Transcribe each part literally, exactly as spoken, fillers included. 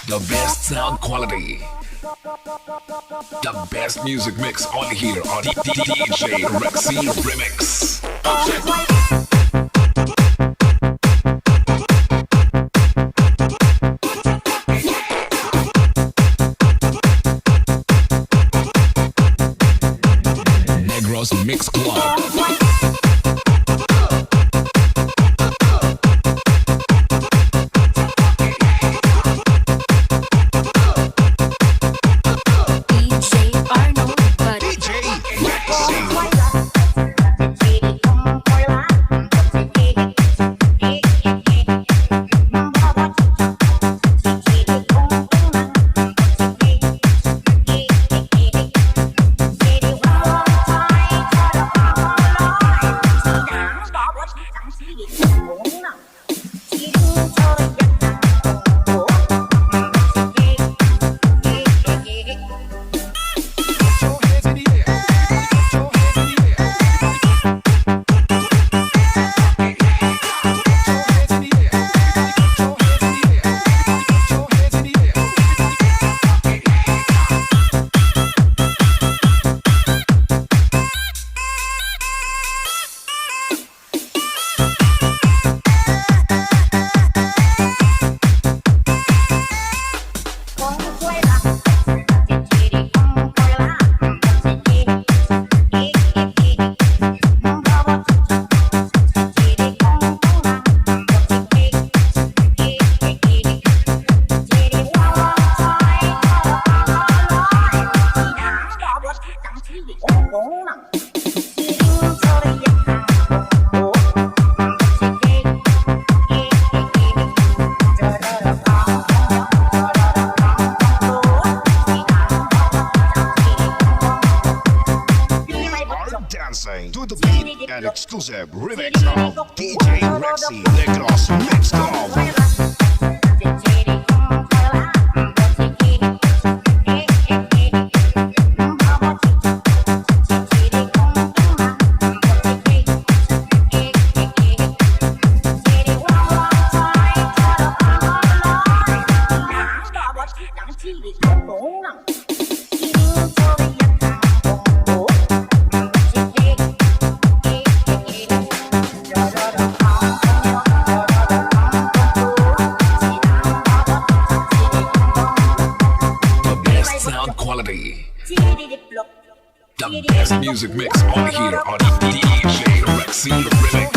The best sound quality. The best music mix only here on D- D- D J Rexy Remix. Negros Mix Club. D J Arnold, but D J Rexy. Are dancing to the beat and exclusive remix of D J Rexy Negros Mix Club. The best sound quality. The best music mix only here on D J Rexy Remix.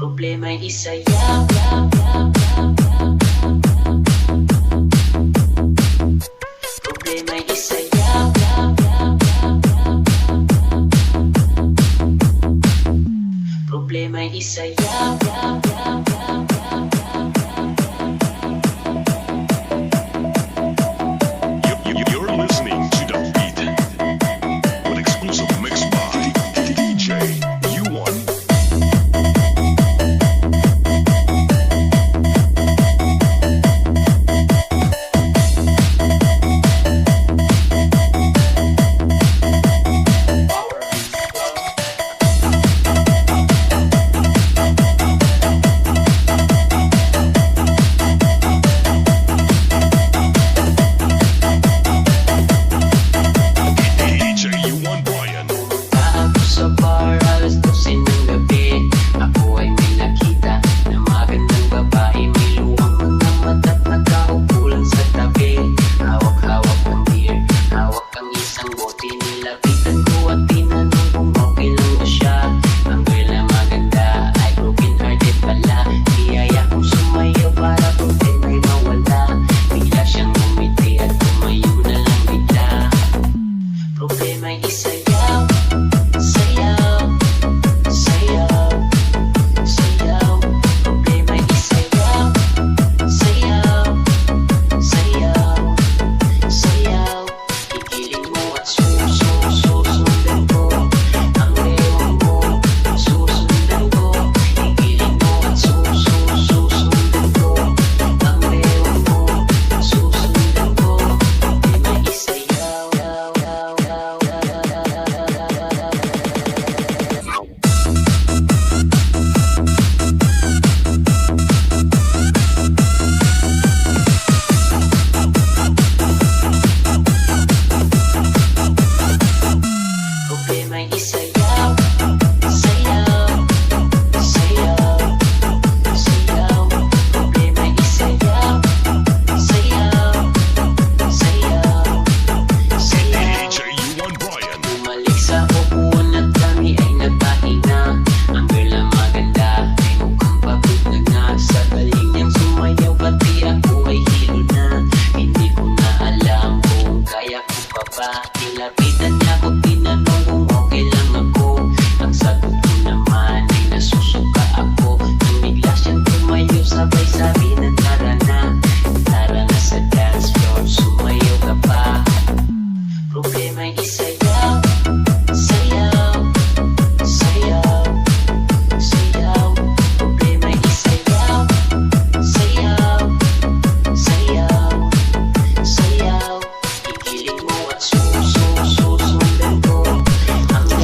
Problema ay isayaw. Problema ay isayaw. Problema ay isayaw.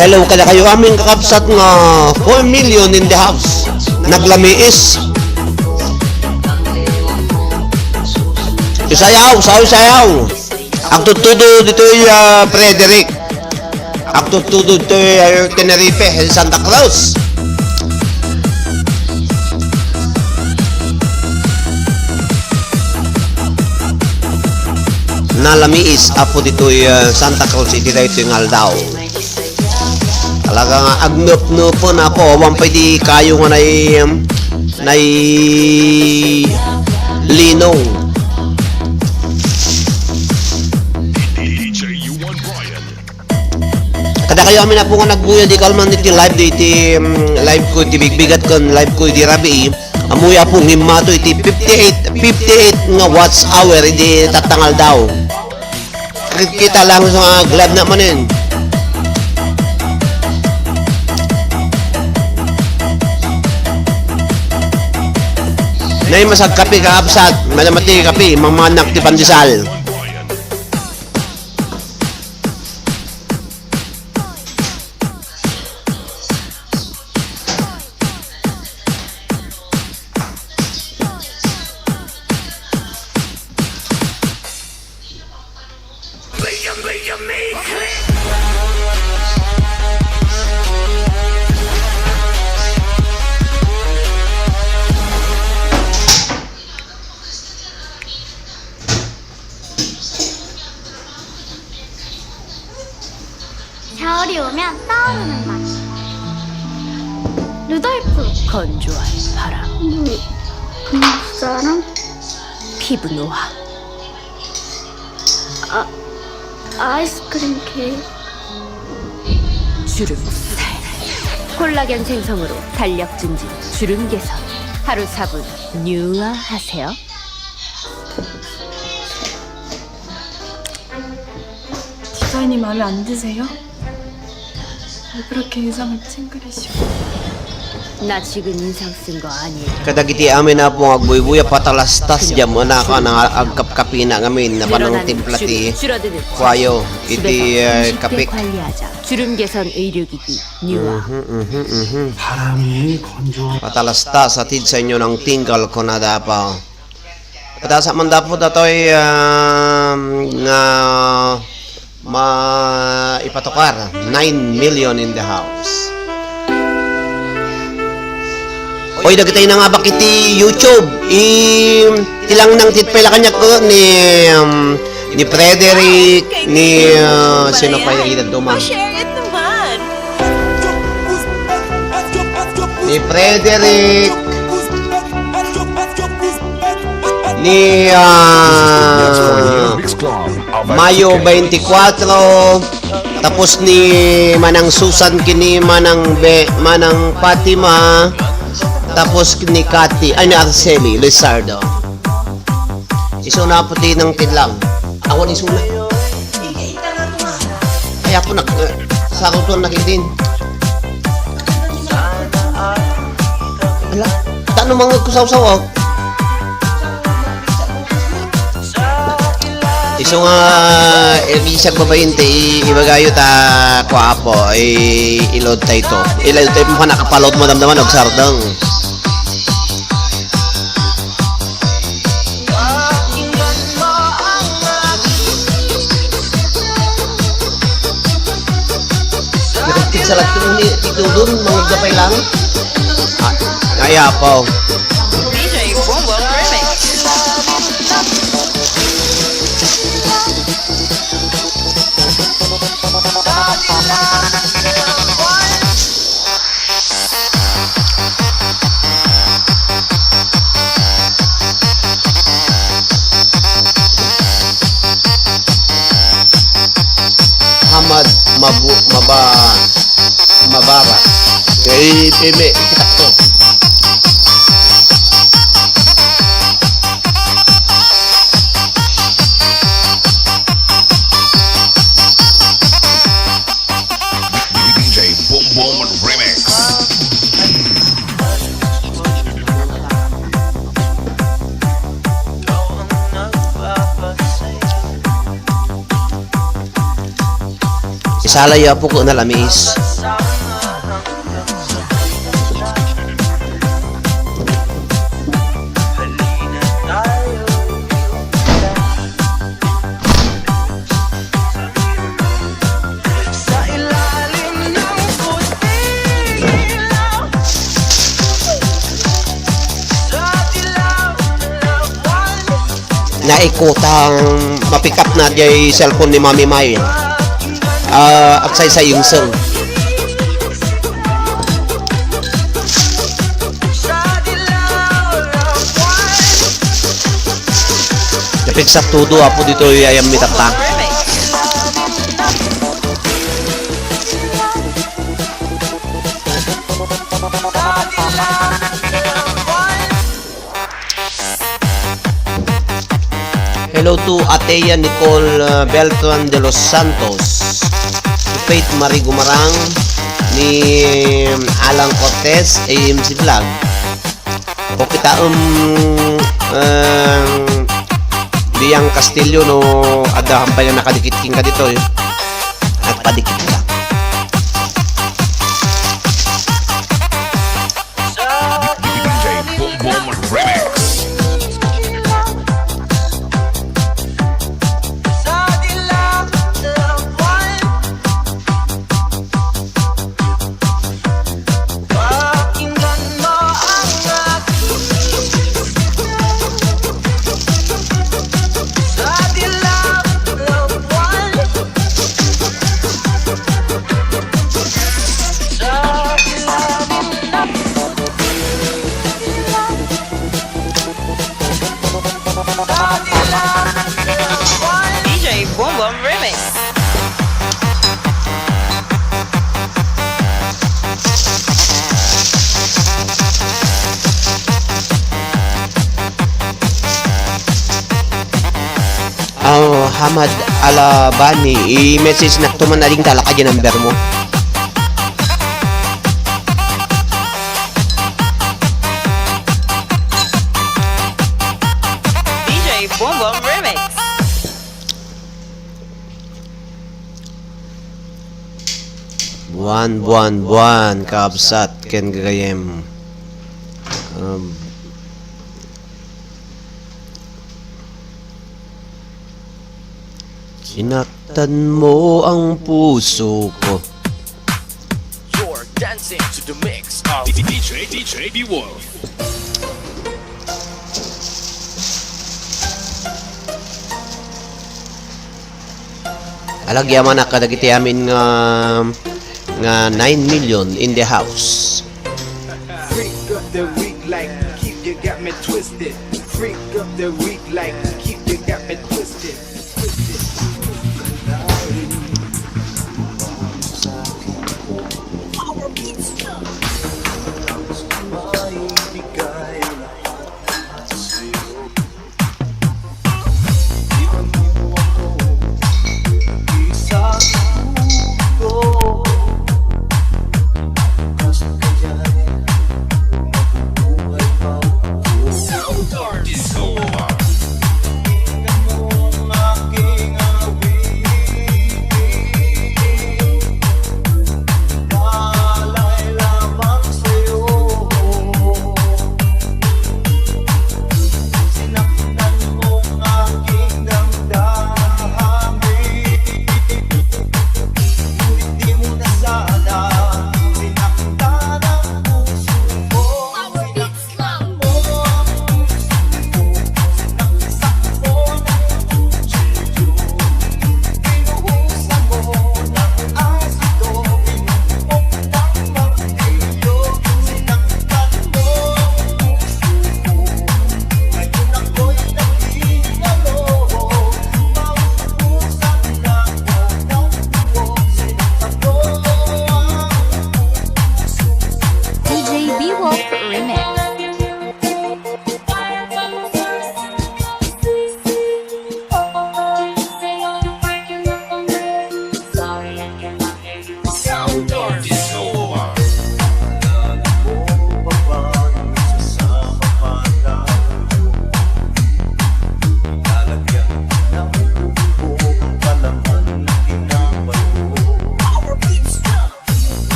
Hello, kadakayo amin kakabsat nga four million in the house. Naglamiis. Isayaw, sayaw, sayaw. Agtudtudo ditoy, ah, Frederick. Agtudtudo ditoy, ah, Tenerife, Santa Cruz. Nalamiis, Apo, ditoy, ah, Santa Cruz iti daytoy nga aldaw. Talaga nga agnepnepen, Apo, awan pay di kayo nga nai-, nailinong. Kadakayo amin, Apo, nga nagbuya di kalman iti live di iti, mm, live ko iti bigbigat ken live ko iti rabii. Ammoyo, Apo, nga immato iti fifty-eight, fifty-eight nga watch hour iti tatta nga aldaw. Kita lang sa mga glad na manen. Nay masagkapi, kakabsat, madamati kapi, mamanak ti pandesal. 겨울이 오면 떠오르는 맛. 루돌프. 건조한 바람. 음, 음, 사랑? 피부 노화. 아, 아이스크림 케이크. 주름살. 콜라겐 생성으로 탄력 증진, 주름 개선. 하루 사 분. 뉴아 하세요. 디자인이 마음에 안 드세요? 왜 그렇게 인상을 찡그리시고? 나 지금 인상 쓴 거 아니에요. Kadagiti amin, Apo, nga agbuybuya, patalastas, diay manaka nga agkapkapina ngamin, napan nangtimpla ti kuayo iti, eh, kape. 주름 개선 의료기기. Mhm, mhm, mhm. 바람이 건조. Patalastas, hatid sa inyo ng tingkal, kunada, Apo. Pataas man dapot datoy, um, nga maipatukar, nine million in the house. Oy, dagiti nangabak iti YouTube, i-, ti langnang ti pay la kaniak, oh, ni, um, ni Frederick, ni, uh, sino pa yung edad duma? Ni Frederick, ni, ah, Mayo twenty-four, tapos ni Manang Susan ken ni Manang Be-, Manang Fatima, tapos ni Cathy, ay, ni Arceli Lizardo. Isuna pay ti nangtidlang. Awan isuna. Ay, ako nag-, eh, saruton na kitin. Ala, tano mga kusaw-saw, oh. Isu nga, eh, bisag babain ti i-, ibagayo ta, kua, Apo, i-, i-load ta ito. I-load ta ito, panakapaload mo, damdaman, og sardeng. Nakagpinsa lang ito ni Tito Dun, mga gapay lang. Ah, ay, Apo. D J Boom Boom Remix. Hamad mabu-, maba-, mabara. Kay Peme, ikitak to. D J Boom Boom Remix. Sala ya po ko na lamis. Naikutang ma-pick up na diay cellphone ni Mami May. Ah, agsaysayungseng. Napigsa todo, apo, ditoy ayam mi tatta. Hello to Atea Nicole, uh, Beltran de los Santos, to Faith Marie Gumarang, ni, um, Alan Cortez, A M C Vlog. O kita, um, um, Liang Castillo no adda pay nga nakadikit kenka ditoy. Nagpadikit ka. D J Boom Boom Remix. D J Boom Boom Remix. Ah, Hamad Alabani, i-message nak to man, ading talaka diay number mo. D J Boom Boom Remix. Buan, buan, buan, kabsat ken gagayem. Um, Sinaktan mo ang puso ko. You're dancing to the mix of D J, D J B Wolf. Alagyaman kadagiti amin nga, nga nine million in the house. Freak of the week, like, keep, you got me twisted. Freak of the week, like, keep, you got me twisted.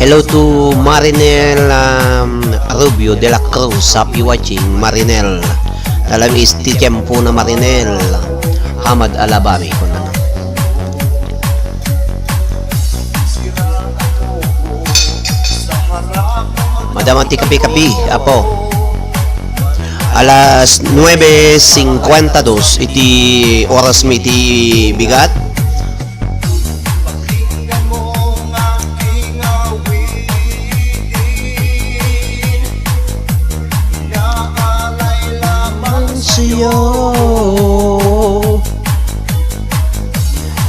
Hello to Marinel, um, Rubio de la Cruz. Happy watching, Marinel. Alam is ti tiempo na Marinel. Hamad alabami ko na. Madama ti kapi-kapi, apo. Alas nuebe cincuenta dos iti oras mi iti bigat.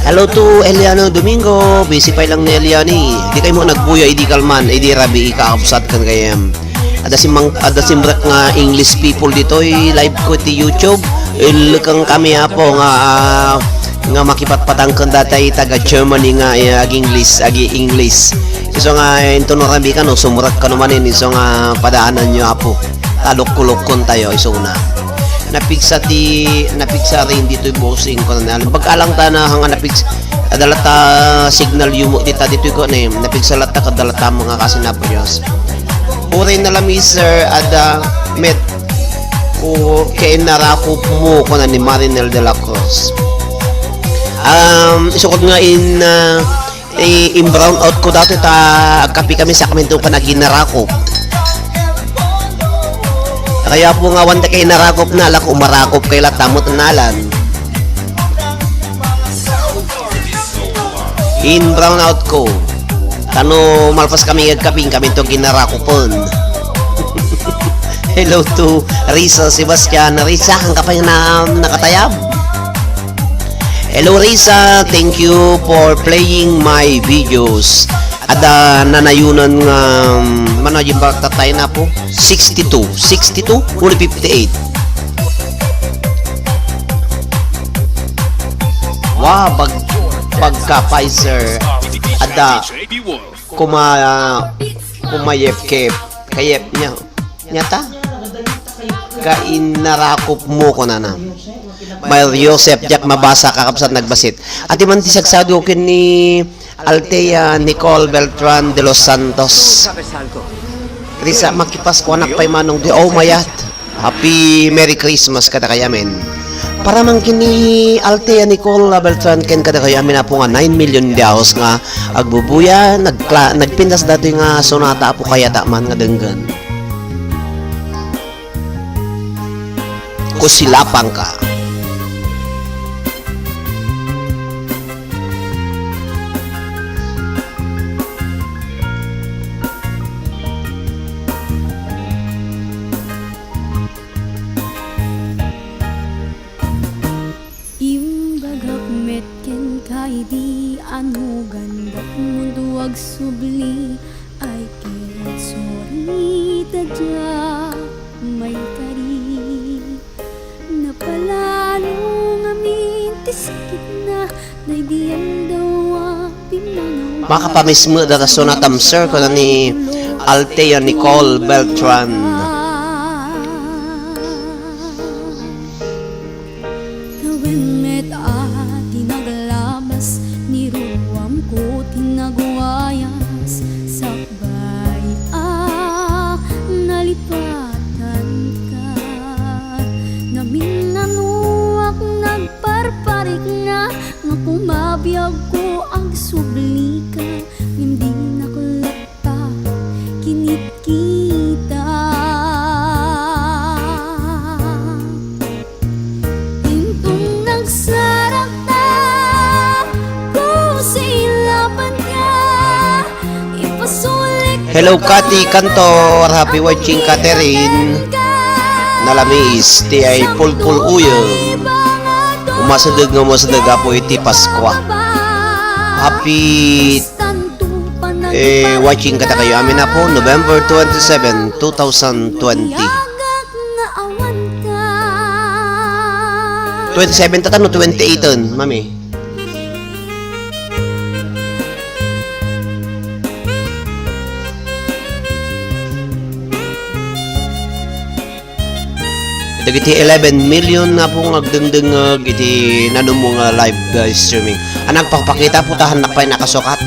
Hello to Eliano Domingo. Busy pay lang ni Eliani. Di kayo mo nagbuya, idi kalman, idi rabii ka absat kan kayem. Adda simmang-, adda simrek nga English people ditoy live ko ti YouTube. Ilekeng kami, apo, nga, ah, nga makipatpatang ken datay taga Germany nga, eh, ag-English, agi-English. Isu nga, eh, inton no rabii kano, sumrek kano manen, isu nga padaananyo, apo. Talukkulukon tayo, isu na. Napigsa ti, napigsa rin ditoy bossing ko na. Pag-alang ta na nga napigsa, adda latta signal yumo dita ditoy ko ne. Napigsa latta kadda latta mga kasinabuyas. Uray na lang, sir, adda met ko kainarakop mo, kuna ni Marinel de la Cruz. Um, isukod nga in, uh, i-, in brown out ko dati ta agkapi kami sa kami itong panaginarakop. Kaya po nga, wanta kainarakop na, alak umarakop kay latamot nalan. In brown out ko. Tano malpas kami agkapin kami to ginarakupan. Hello to Risa Sebastian. Risa, ang kapay na nakatayab. Hello, Risa. Thank you for playing my videos. Adda nanayunan nga, um, manajim baktatay na po. Sixty-two. Sixty-two? Uli fifty-eight. Wow, pag-, pagka Pfizer. Adda, kuma-, kumayep-kep. Kayep niya. Nyata? Kainarakop mo ko na na. Mayor Joseph, diak mabasa, kakabsat nagbasit. Ati man ti sagsado ken ni Althea Nicole Beltran de los Santos. Risa, makipaskuanak pay manong di, oh, mayat. Happy Merry Christmas kadakayo amin. Para man ken ni Althea Nicole Beltran ken kadakayo amin, apo, nga nine million diaos nga agbubuya, nagkla-, nagpintas dati nga sonata, apo, kayata man nga denggen. Kusilapangka. Imbagak met kenka idi anugan dakmundo agsubli, ay ket sorry ta diak maikari. Napalalo ngamin ti sakitna, daydi aldaw a pimmanaw. Makapamismo data sonatam, sir, kuna ni Althea Nicole Beltran. Tawen met a ti naglabas, ni ruamko ti nagwayas, sakbay a nalipatanka. Naminnanuak nagparparikna, nga kumabiagko agsublika, ngem dinak latta kinitkita. Inton nagsarakta, kusilapanka, ipasulik. Hello, Kati Cantor. Happy watching, Catherine. Nalamiis ti ay pulpul uyo. Umasideg nga umasideg, apo, iti Paskua. Happy, eh, watching kadakayo amin, apo, November twenty-seven, two thousand twenty. Twenty-seven tata no twenty-eight, mami? Dagiti eleven million na po nga agdengdengngeg iti nanummo nga live, uh, streaming. A, nagpakpakita po ta, hannak pay nakasukat.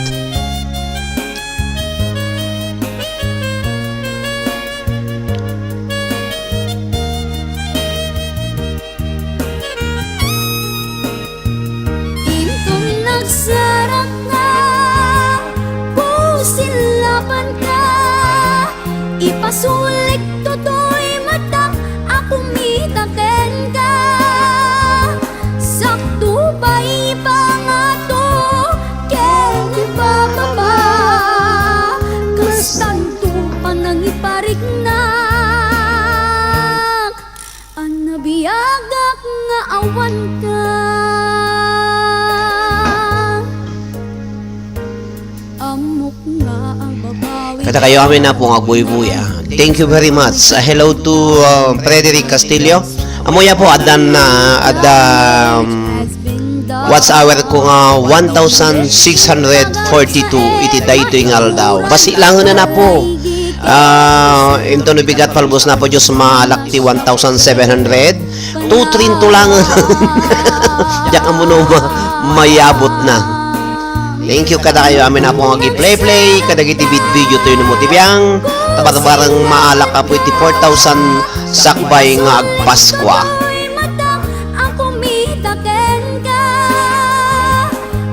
Sulik toy matak a kumita kenka. Sakto pay pangato ken ibababa. Kastanto panangipariknak. Anabiagak nga awanka. Ammok nga ababawi. Kadakayo amin, Apo, nga agbuybuya. Thank you very much. Uh, hello to, uh, Frederick Castillo. Ammoyo, Apo, addan, uh, adda, um, watch hour ko nga one thousand six hundred forty-two iti daytoy nga aldaw. Basi langen, Apo. Ah, intono bigat, palbos na po, Diyos, maalak ti one thousand seven hundred. Two train to langen. Diak ammo no ma-, mayabot na. Thank you kadakayo amin, Apo, nga agi-play-play kadagiti vid-, video toy no mo ti biang. Tabarbareng maalak, Apo, iti four thousand sakbay nga agpaskua.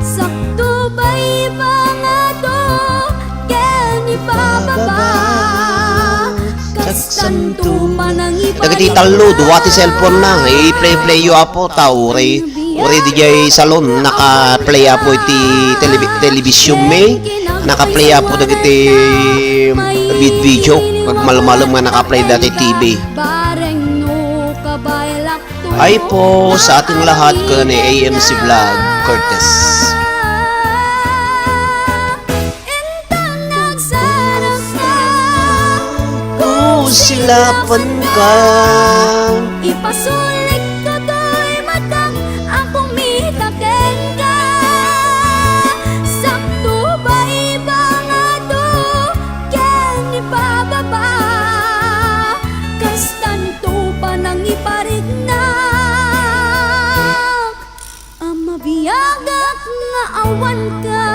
Sakto pay pangato ken ibababa. Kastanto panangipariknak. Dagiti tallo, dua ti cellphone na. I-play-play yo, Apo, ta uray, uray diay salon, naka-play, Apo, iti telebi-, television mi. Naka-play, Apo, dagiti vid-, video. Agmalmalem nga naka-play dati T V. Bareng no kabaelak Ay po sa ating lahat, kuna ni A M C Vlog Cortez. Inton nagsarang ka, kusilapan ka. Ipasulik ko to'y matang a kumita kenka. Sakto ba ibangato ken ibababa? Kastan to panangipariknak a mabiagak nga awanka.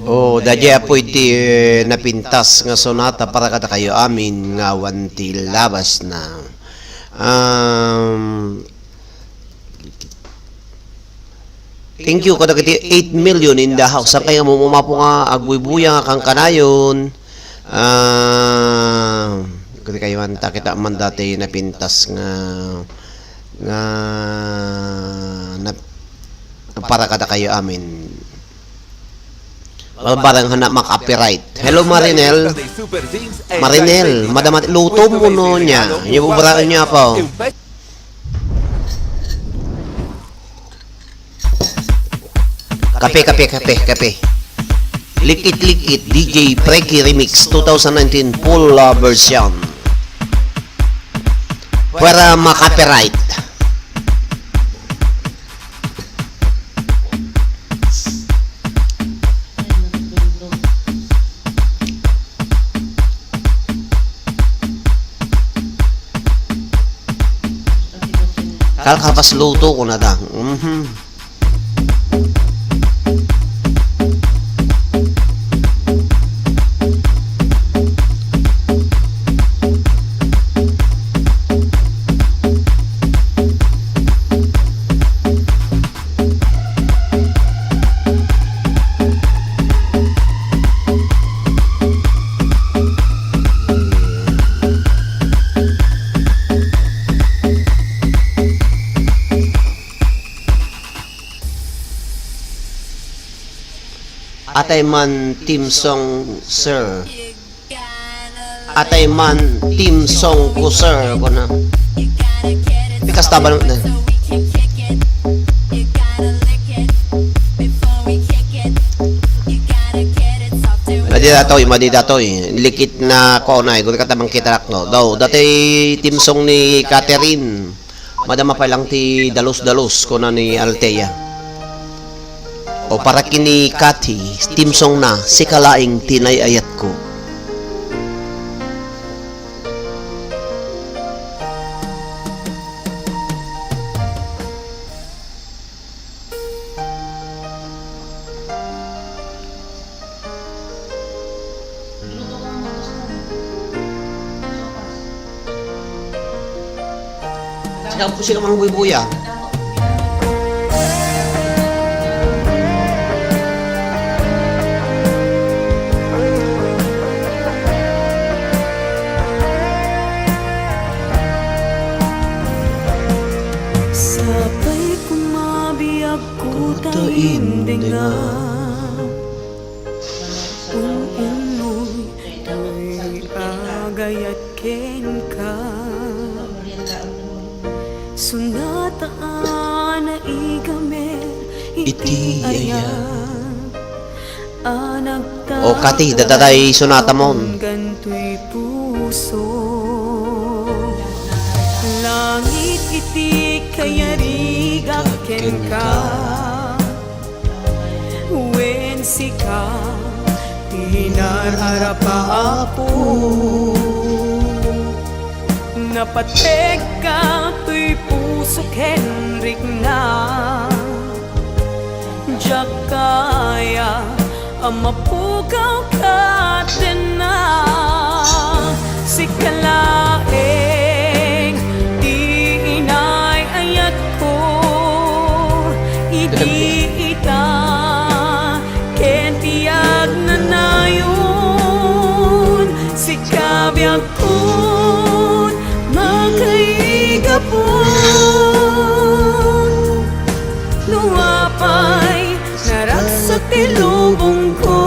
Oh, daydiay, Apo, iti, eh, napintas nga sonata para kadakayo amin nga awan ti labasna. Um, Thank you kadagiti eight million in the house. Saan kayo mamumapa nga agbuybuya nga kankanayon? Ah, kadakayo anta, kita man dati napintas nga, nga nap-, para kadakayo amin. Barbareng hana ma-copyright. Hello, Marinel. Marinel, madama ti lutom mo no niya. Yung ubraan niya pa, oh. Kape, kape, kape, kape. Likit-likit, D J Preki Remix, two thousand nineteen full, uh, version. Pwera ma-copyright. Kalkalpas luto ko na ta. Mhm. Atay man theme song, sir. Atay man theme song ko, sir, kuna. Pikas tabal na. Madi datoy, madi datoy. Likit na ko na, igun ka tamang kitarak, no. Daw, dati theme song ni Catherine. Madama pay lang ti dalus-dalus, kuna ni Althea. O para ken ni Cathy, theme song na, Sika Laeng ti Nay-ayatko. Sika, sika mang buybuya. Ta indengam. Ununnoy toy agayat kenka. Sunata a naigamer iti ayat a nagtaud. O, Kati, dayta tay sonatamon. Toy puso. Langit iti kayarigak kenka. Wen sika ti nararap a Apo. Napategka toy puso ken rikna. Diak kaya a mapukaw ket denna. Sika laeng ti inay-ayatko. Idi ita ken ti agnanayon. Sika biag kun makaigapon. No apay, naragsak ti lubongko.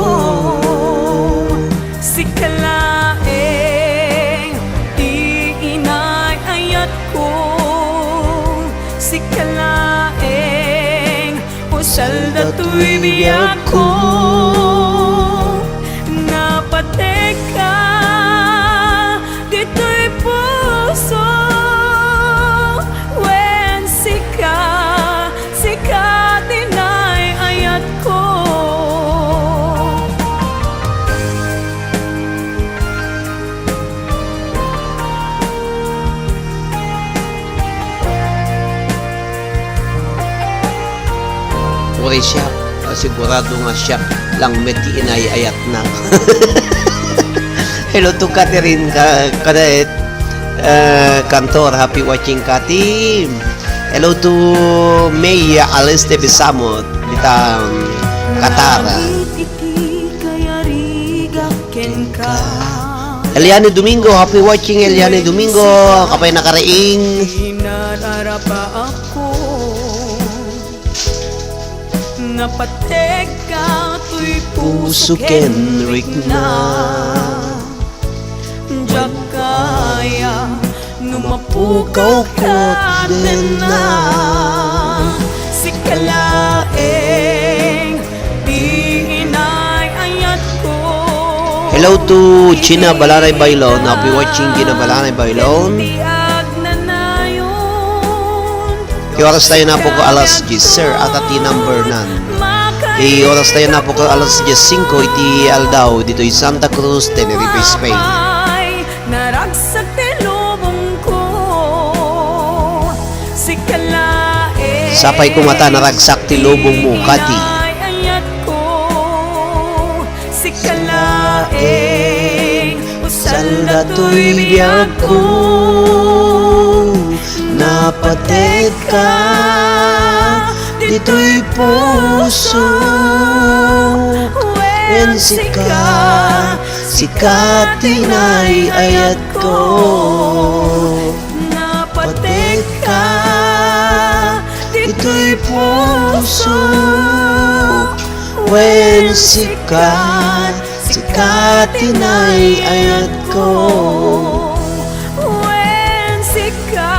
Sika laeng ti inay-ayatko. Sika laeng, usal datoy biagko. Napategka ditoy puso. Wen sika, sika ti nay-ayatko. Uray siak, ah, sigurado nga siak lang met ti inay-ayatna. Hello to Catherine Ka-, Cadet, uh, Cantor, happy watching, Kati. Hello to May Alice de Bisamot, dita, um, Qatar. Eliane Domingo, happy watching, Eliane Domingo, apay nakariing. Napategka toy puso ken rikna. Diak kaya no mapukaw ket denna. Sika laeng ti inay-ayatko. Hello to Gina Balanay Bailon. Happy watching, Gina Balanay Bailon. Ti agnanayon. Ti oras tayo na po ko alas diyes, sir, ata ti number nan. Ti oras tayo na po ko alas diyes singko iti aldaw ditoy Santa Cruz, Tenerife, Spain. Naragsak ti lubongko. Sika laeng. Sapay koma ta naragsak ti lubongmo, Kati. Inay-ayatko. Sika laeng, usal datoy biagko. Napategka ditoy puso. Wen sika, sika ti nay-ayatko. Napategka ditoy puso. Wen sika, sika ti nay-ayatko. Wen sika,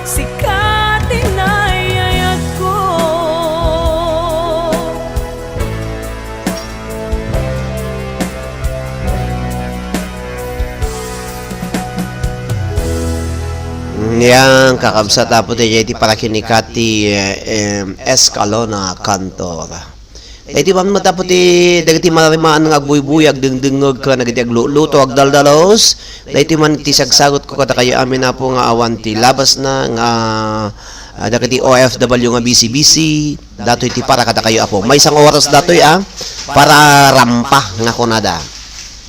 sika ti nay-ayatko. Yan, kakabsat, apo ti, ti para ken ni Kati, eh, em, Escalona Cantor. Daytoy man met, apo ti, dagiti marimaan nga agbuybuy, agdengdengngeg ken dagiti agluto, agdaldalus. Daytoy man ti sagsagutko kadakayo amin, apo, nga awan ti labasna, nga, ah, dagiti O F W nga busy-busy, datoy ti para kadakayo, apo. Maysa nga oras datoy, ah, para rampa nga kunada.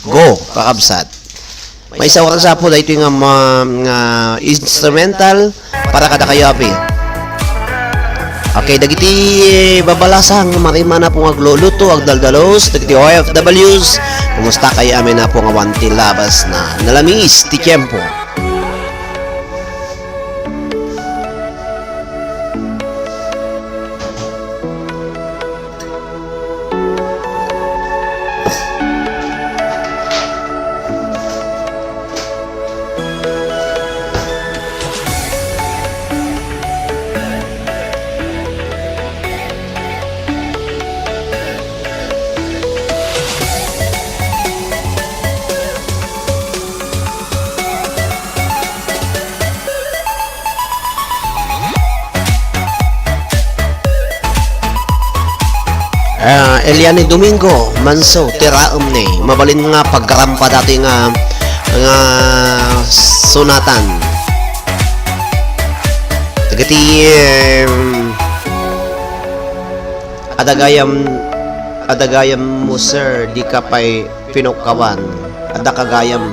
Go, kakabsat. Maysa oras, apo, daytoy nga ma-, nga instrumental para kadakayo, apo. Okay, dagiti babalasa nga marimaan, apo, nga agluluto, agdaldalus, dagiti O F Ws, kumusta kayo amin, apo, nga awan ti labasna? Nalamis ti tiempo. Ah, Eliane Domingo Manso, ti raem ni. Mabalin nga pagrampa dati nga, nga sunatan. Dagiti, em, adagayam, adagayam mo, sir, di ka pay pinukkawan. Adda ka gayam.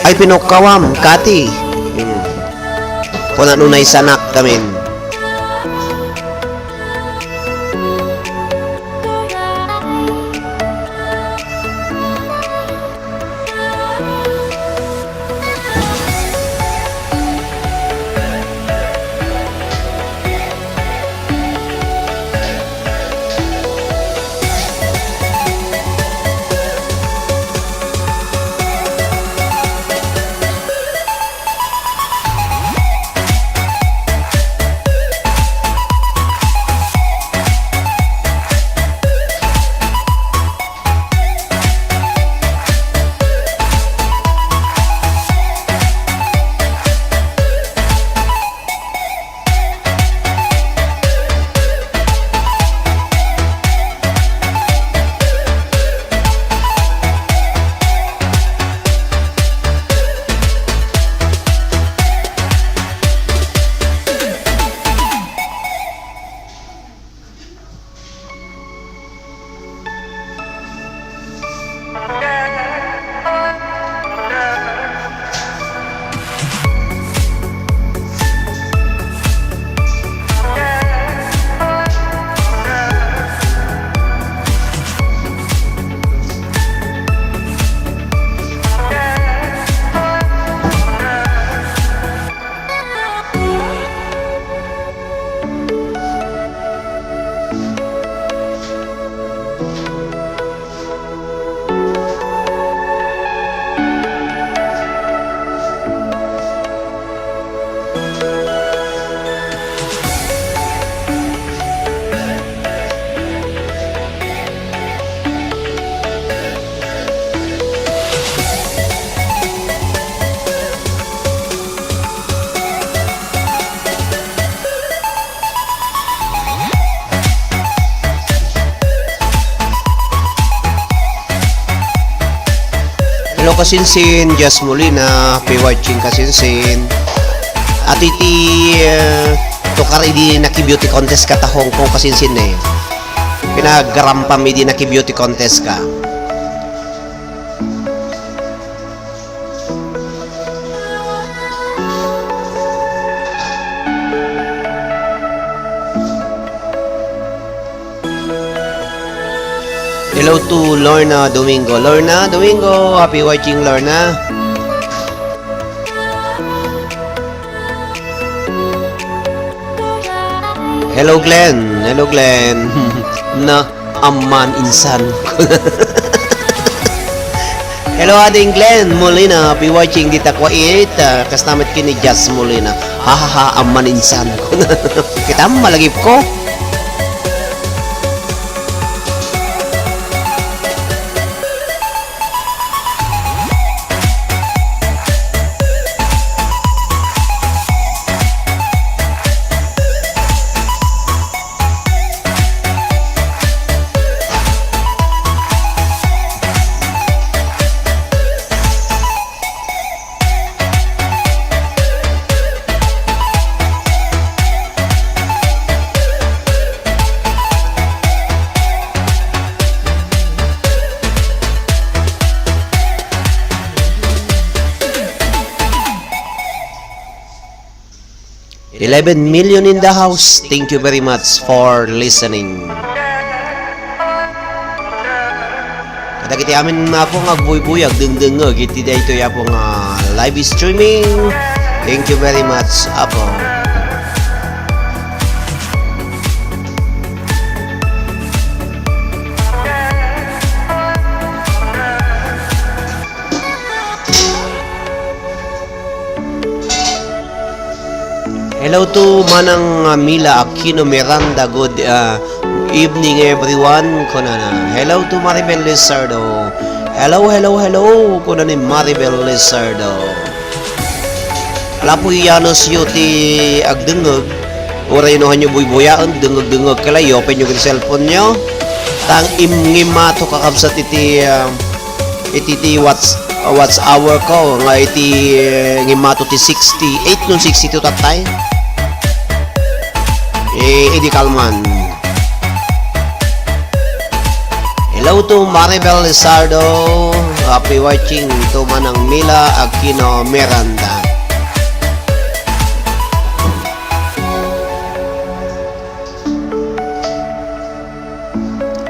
Ay, pinukkawam, Kati. Hmm. Kuna nunay sanak kamin. Hello, kasinsin, Jazz Molina, happy watching, kasinsin. At iti, eh, tukar idi naki-beauty contest ka ta Hong Kong, kasinsin, eh. Pinagarampam idi naki-beauty contest ka. Hello to Lorna Domingo. Lorna Domingo, happy watching, Lorna. Hello, Glenn. Hello, Glenn. Na, amman insan. Hello, Ading Glenn Molina. Be watching dita Kuwait. Ah, kastamit kini Jazz Molina. Ha, ha, ha, amman insan. Kitam, malagip ko. Eleven million in the house. Thank you very much for listening. Kadagiti amin, Apo, nga agbuybuy, agdengdengngeg iti daytoy, Apo, nga live streaming. Thank you very much, Apo. Hello to Manang, uh, Mila Aquino Miranda. Good, uh, evening, everyone, kunana. Hello to Maribel Lizardo. Hello, hello, hello, kuna ni Maribel Lizardo. Ala po, iyanusyo ti agdengngeg. Uray no hanyo buybuyaen, dengngeg-dengngeg kalayo, openyo iti cellphone nyo. Tang im-, ngimmato kakabsat iti, ah, iti, ti watch, watch hour ko, nga iti, eh, ngimmato ti sixty-eight, no sixty-two tattay. Eh, idi kalman. Hello to Maribel Lizardo. Happy watching to Manang Mila Aquino Miranda.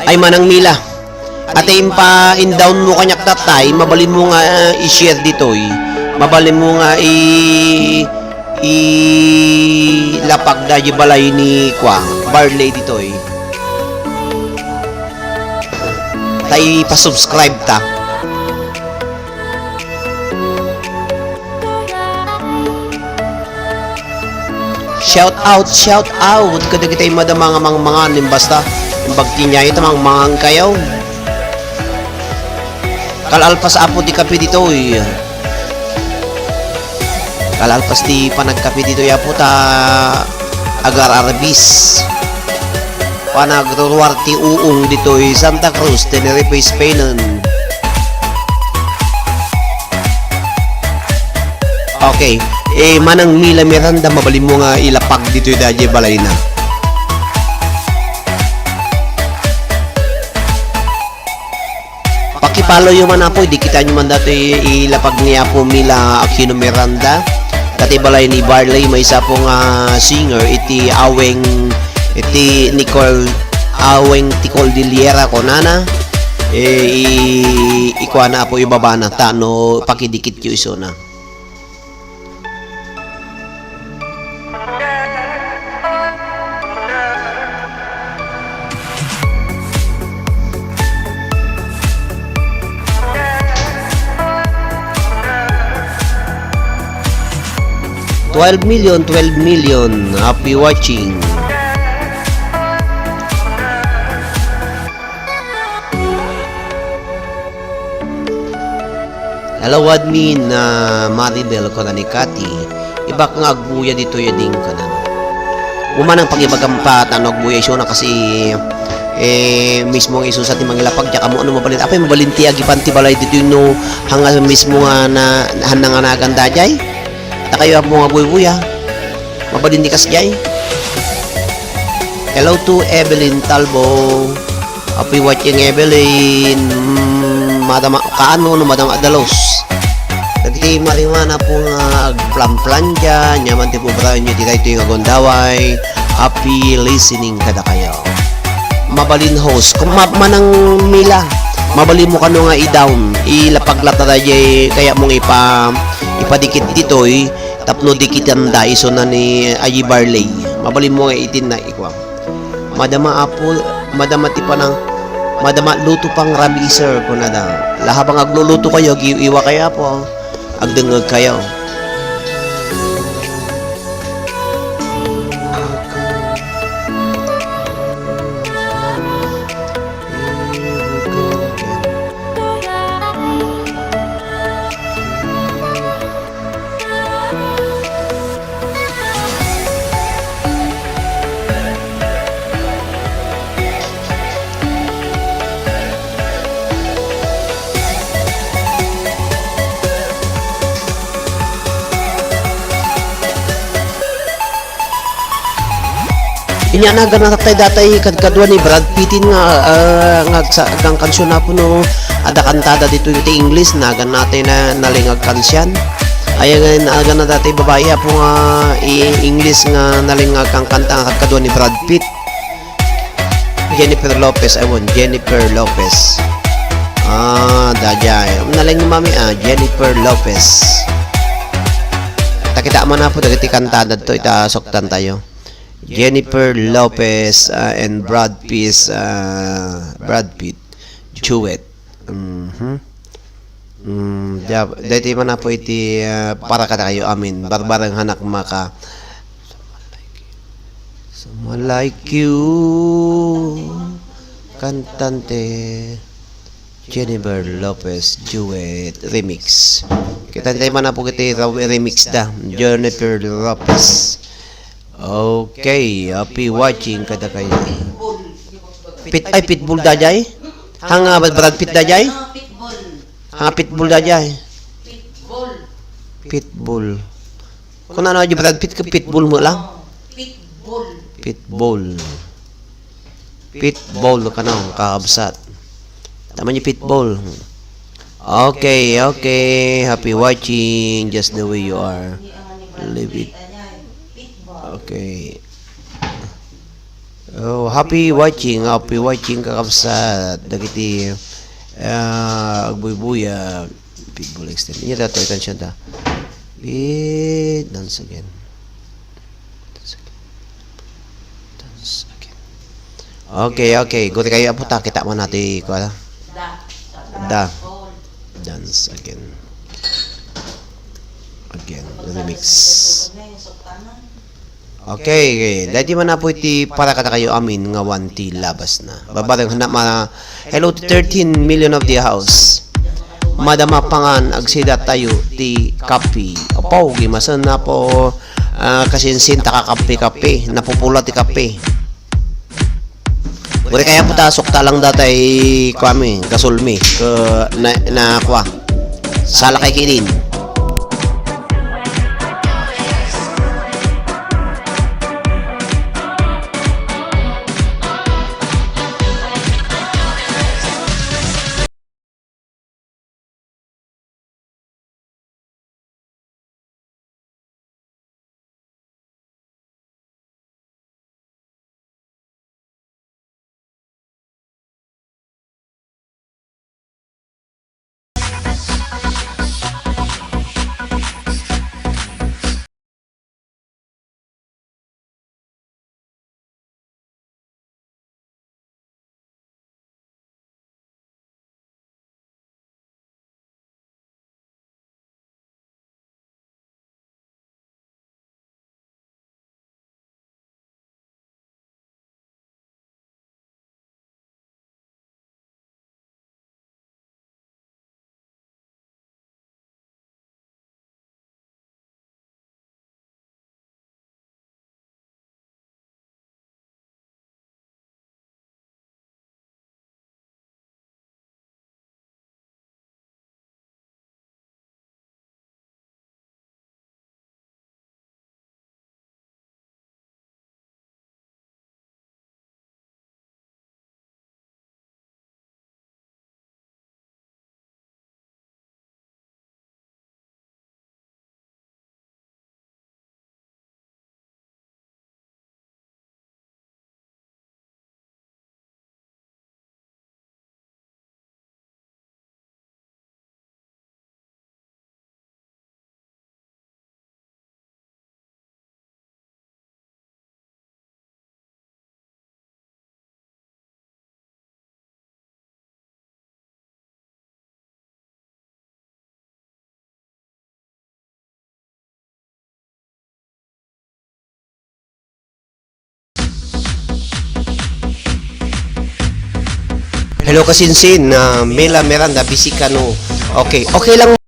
Ay, Manang Mila. Ate, impa-indown mo kaniak tattay, mabalin mo nga, eh, i-share ditoy. Mabalin mo nga i-, ilapag da di balay ni Kuang, Barley ditoy. Ta ipasubscribe ta. Shout out, shout out kadagiti madama nga mangmangan, basta bagtinyayo ta mangmangan kayo. Kalalpas, Apo, ti kape ditoy. Kalalpas ti panagkape ditoy, Apo, ta agar-arbis. Panagruruar ti uong ditoy Santa Cruz, Tenerife, Spain. Okay. Eh, Manang Mila Miranda, mabalin mo nga ilapag ditoy daydiay balayna. Pakipalo yo man, Apo, idi kitaenyo man datoy ilapag ni Apo Mila Aquino Miranda. Dati balay ni Barley, maysa po nga singer iti aweng, iti Nicole, aweng ti Cordillera, kunana. Eh, i-, ikuana, Apo, ibabana, ta no pakidikit yo isuna. Twelve million, twelve million. Happy watching. Hello, admin, ah, Maribel, kuna ni Cathy. Ibak nga agbuya ditoy, ading, kanan. Umanang pagibagam pa, ta no agbuya isuna kasi, eh, mismo nga isusa ti mangilapag, diak ammo no mabalin. Apay, mabalin ti agipan ti balay ditoy no hanga mismo nga na, han nanganagan daydiay? Ta kayo ammo nga buybuya. Mabalin ti kasdiay. Hello to Evelyn Talbo. Happy watching, Evelyn. Mm, madama, kaano no madama dalos. Dagiti marijuana po nga agplanplan dyan, nyaman ti pobrahanyo ti daytoy nga gundaway. Happy listening kadakayo. Mabalin host. Kung ma-, Manang Mila, mabalin mo kano nga i-down, ilapag latta daydiay, kaya mong ipa-, ipadikit ditoy, tapno dikitan da isuna ni Ayi Barley. Mabalin mo nga itin na ikuam. Madama, Apo, madama ti panang, madama luto pang rabiser, kunada. Lahabang agluluto kayo, agiw-iwa kayo, Apo. Agdengngeg kayo. Inya naganatay datay kadkadua ni Brad Pittin nga, ah, nga agsa-, agkankansion, Apo, no, adda kantada ditoy ti English, naganatay na nalingag kansian. Ay, naganatay datay babai, Apo, nga i-, English nga nalingag kankanta nga kadkadua ni Brad Pitt. Jennifer Lopez, I want Jennifer Lopez. Ah, daydiay. Nalingag ni Mami, ah, Jennifer Lopez. Ta kita man, Apo, dagiti kantada ditoy, ta suktan tayo. Jennifer Lopez, uh, and Brad Pitt, uh, Brad Pitt duet. Mhm. Mm, da-, daytoy man, Apo, iti, uh, para kadakayo amin. Barbareng hanak maka. Someone like you, kantante Jennifer Lopez duet remix. Kita tayo man po kita remix da. Jennifer Lopez. Okay, happy watching kadakayo. Pit, ay, pitbull da jay? Hanga, Brad Pitt da jay? Hanga, pitbull da jay? Pitbull. Kung ano, di Brad Pitt, ka pitbull mo lang? Pitbull. Pitbull. Pitbull ka na, kakabsat. Tama niyo, pitbull. Okay, okay. Happy watching, just the way you are. Leave it. Okay. Oh, happy watching, happy watching, kakabsat. Dagiti, ah, agbuybuya, pitbull extend. Iya, dato, attention ta. Wait, dance again. Dance again. Dance again. Okay, okay. Guri kayo, apo ta. Kita mo natin, kuha. Da. Dance again. Again, remix. Okay, okay. Dahil di man na po iti para kadakayo amin nga one ti labas na. Babareng na ma-, hello to thirteen million of the house. Madama pangan agsida tayo ti kape. Apo, gimasen na po, ah, kasinsin ta kakape-kape. Napupula ti kape. Uri kaya po ta, sukta lang datay, kuami, gasolmi, ke, na, na, kua. Salakay kidin. Hello, kasinsin, na Mela Miranda, busy ka, no? Okay, okay lang.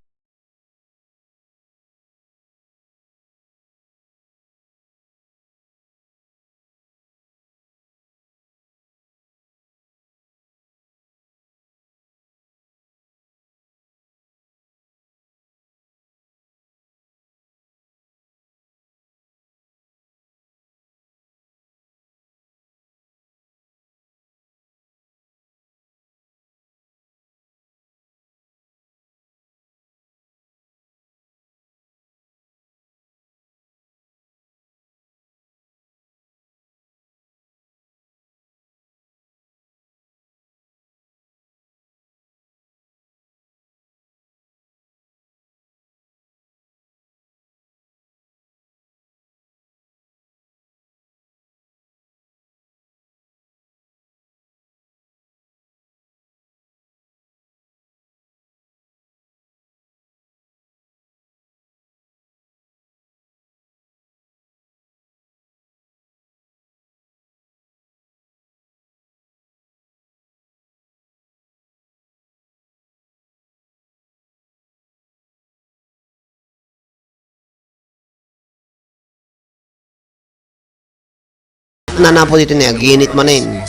Nanapo ditoy ni aginit manen.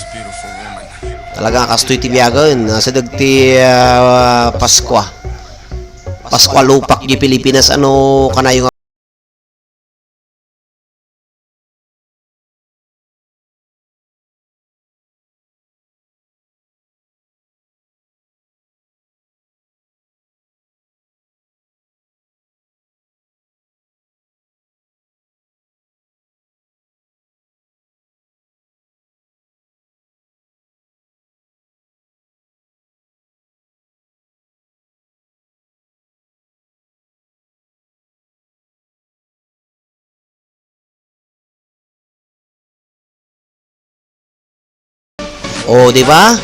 Talaga kastoy ti biagen. Nasa dagiti, ah, Paskua. Paskua lupak di Pilipinas. Ano kanayo nga O, di ba?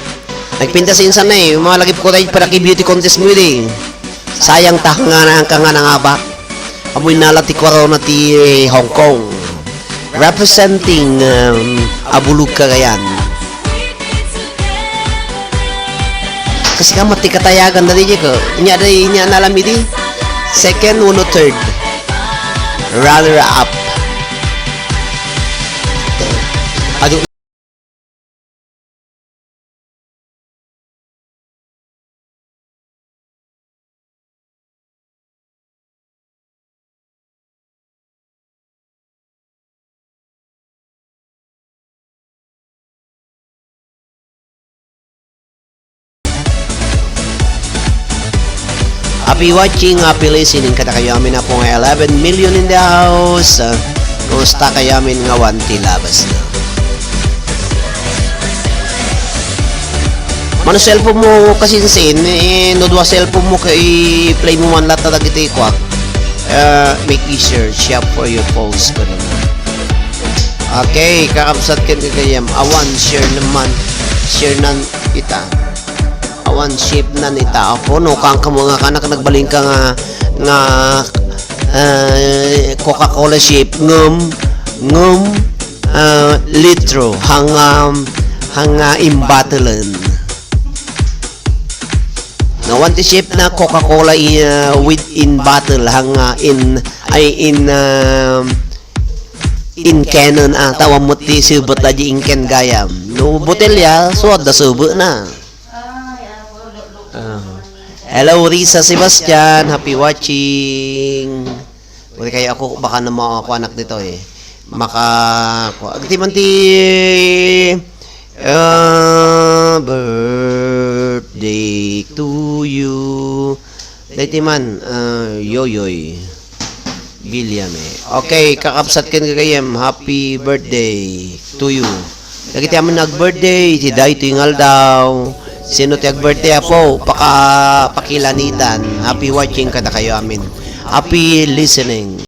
Nagpintas insan na eh. Malagip ko tayo para kay beauty contest mo yun eh. Sayang ta nga na ang kanga nangabak. Amoy nala ti corona ti Hong Kong. Representing, um, Abulug Cagayan. Kasi ka mati katayagan na di ko. Inya da, inya na lang iti. Second, uno, third. Runner up. Adu- Happy watching, happy listening kadakayo amin a po nga eleven million in the house. Ah, kumusta kayo amin nga one T labas na? Mano cellphone mo kasinsin, eh, no dua cellphone mo ka i-play mo man latta dagiti kuak. Ah, make easier, share for your post, ganun. Okay, kakabsat ken gagayam. Awan, share naman. Share nan ita. Awan, ship nan ita. Apo, no, kang kamo nga kanak nagbalin ka nga, nga, eh, Coca-Cola ship, ngem, ngem, eh, litro, hang, um, hang, ah, in bottlen. Nga awan ti ship na Coca-Cola i-, uh, with in bottle, hang, uh, in, ay, in, um, in cannon, ah, tawan mo ti subet a di in can gayam. No botelya, suad da subet na. Ah. Hello, Risa Sebastian. Happy watching. Uli kayo ako, baka na mo ako anak dito eh. Maka, agti man ti, ah, birthday to you. Daytoy man, ah, Yoyoy Villame. Okay, kakabsat ken gagayem, happy birthday to you. Dagiti amin nag-birthday, ti daytoy nga aldaw. Sino ti ag-birthday, apo? Paka-, pakilanitan. Happy watching kadakayo amin. Happy listening.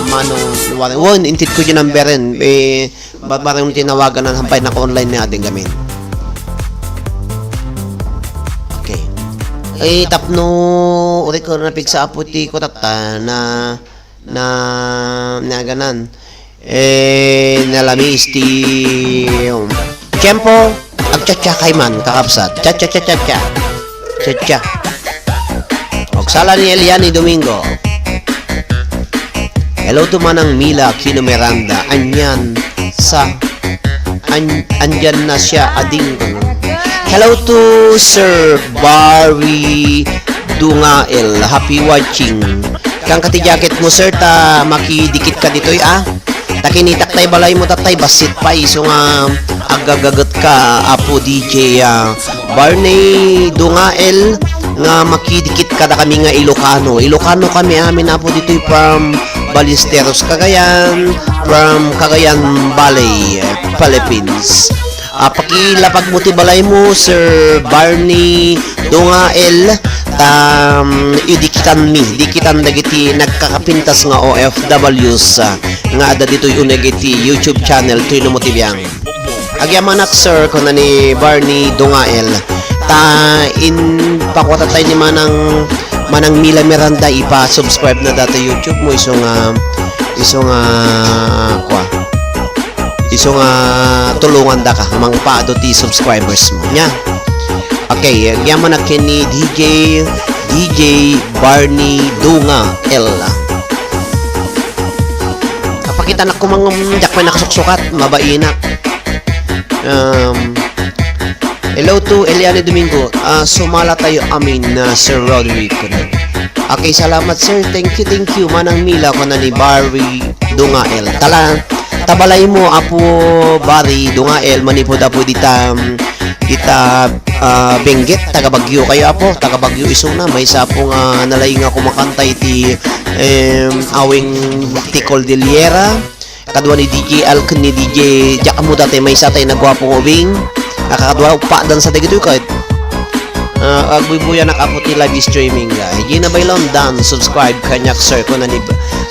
Manong Warren. Wen, intedko diay numberen. Eh, ba-, bareng tinawagan na, hampay naka-online ni Ading Gamin. Okay. Eh, tapno, uri ko napigsa apo ti kutata na, na, naganan. Eh, nalamiis ti, um, tiempo. Agchatcha kay man, kakabsat. Chatcha, chatcha, chatcha. Chatcha. Agsala ni Eliani Domingo. Hello to Manang Mila Aquino Miranda. Anyan sa, an-, andyan na siya, ading. Hello to Sir Barry Dungael. Happy watching. Kangka ti jacket mo, sir, ta makidikit ka ditoy, ah. Ta kinitak tay balay mo, tatay, bassit pay, isu nga agagaget ka, Apo D J, ah, Barney Dungael, nga makidikit kadakami nga Ilocano. Ilocano kami amin, Apo, ditoy from Ballesteros, Cagayan, from Cagayan Valley, Philippines. Ah, pakilapag mo ti balay mo, Sir Barney Dungael, ta, um, idikitanmi, dikitan dagiti nagkakapintas nga O F Ws, ah, nga adda ditoy uneg iti YouTube channel, Tuy no mo ti biang. Agyamanak, sir, kuna ni Barney Dungael. Ta in pakuatatay ni Manang, Manang Mila Miranda, ipa-subscribe na dati YouTube mo, isu nga, isu nga, kua. Isu nga tulongandaka, mangpaado ti subscribers mo. Nya? Okay, agyamanak ken ni D J, D J Barney Dungael. Apakitanak koma ngem diak pay nakasuksukat, mabainak. Um, hello to Eliane Domingo. Ah, sumala tayo amin na Sir Roderick. Okay, salamat, sir. Thank you, thank you. Manang Mila, kuna ni Barry Dungael. Tala, ta balay mo, Apo Barry Dungael, manipud, Apo, dita, dita, ah, Benguet, taga Baguio kayo, Apo. Taga Baguio isuna, maysa, Apo, nga nalaing nga kumakanta iti, em, awing ti Cordillera. Kadua ni D J Al ken ni D J Jack Amuda, tay maysa tay naguapo nga ubing. Nakakadua, uppadan sa dagitoy ket, ah, agbuybuyanak, Apo, ti live streaming, ah. Gina Bailon, dan, subscribe kaniak, sir, kuna ni,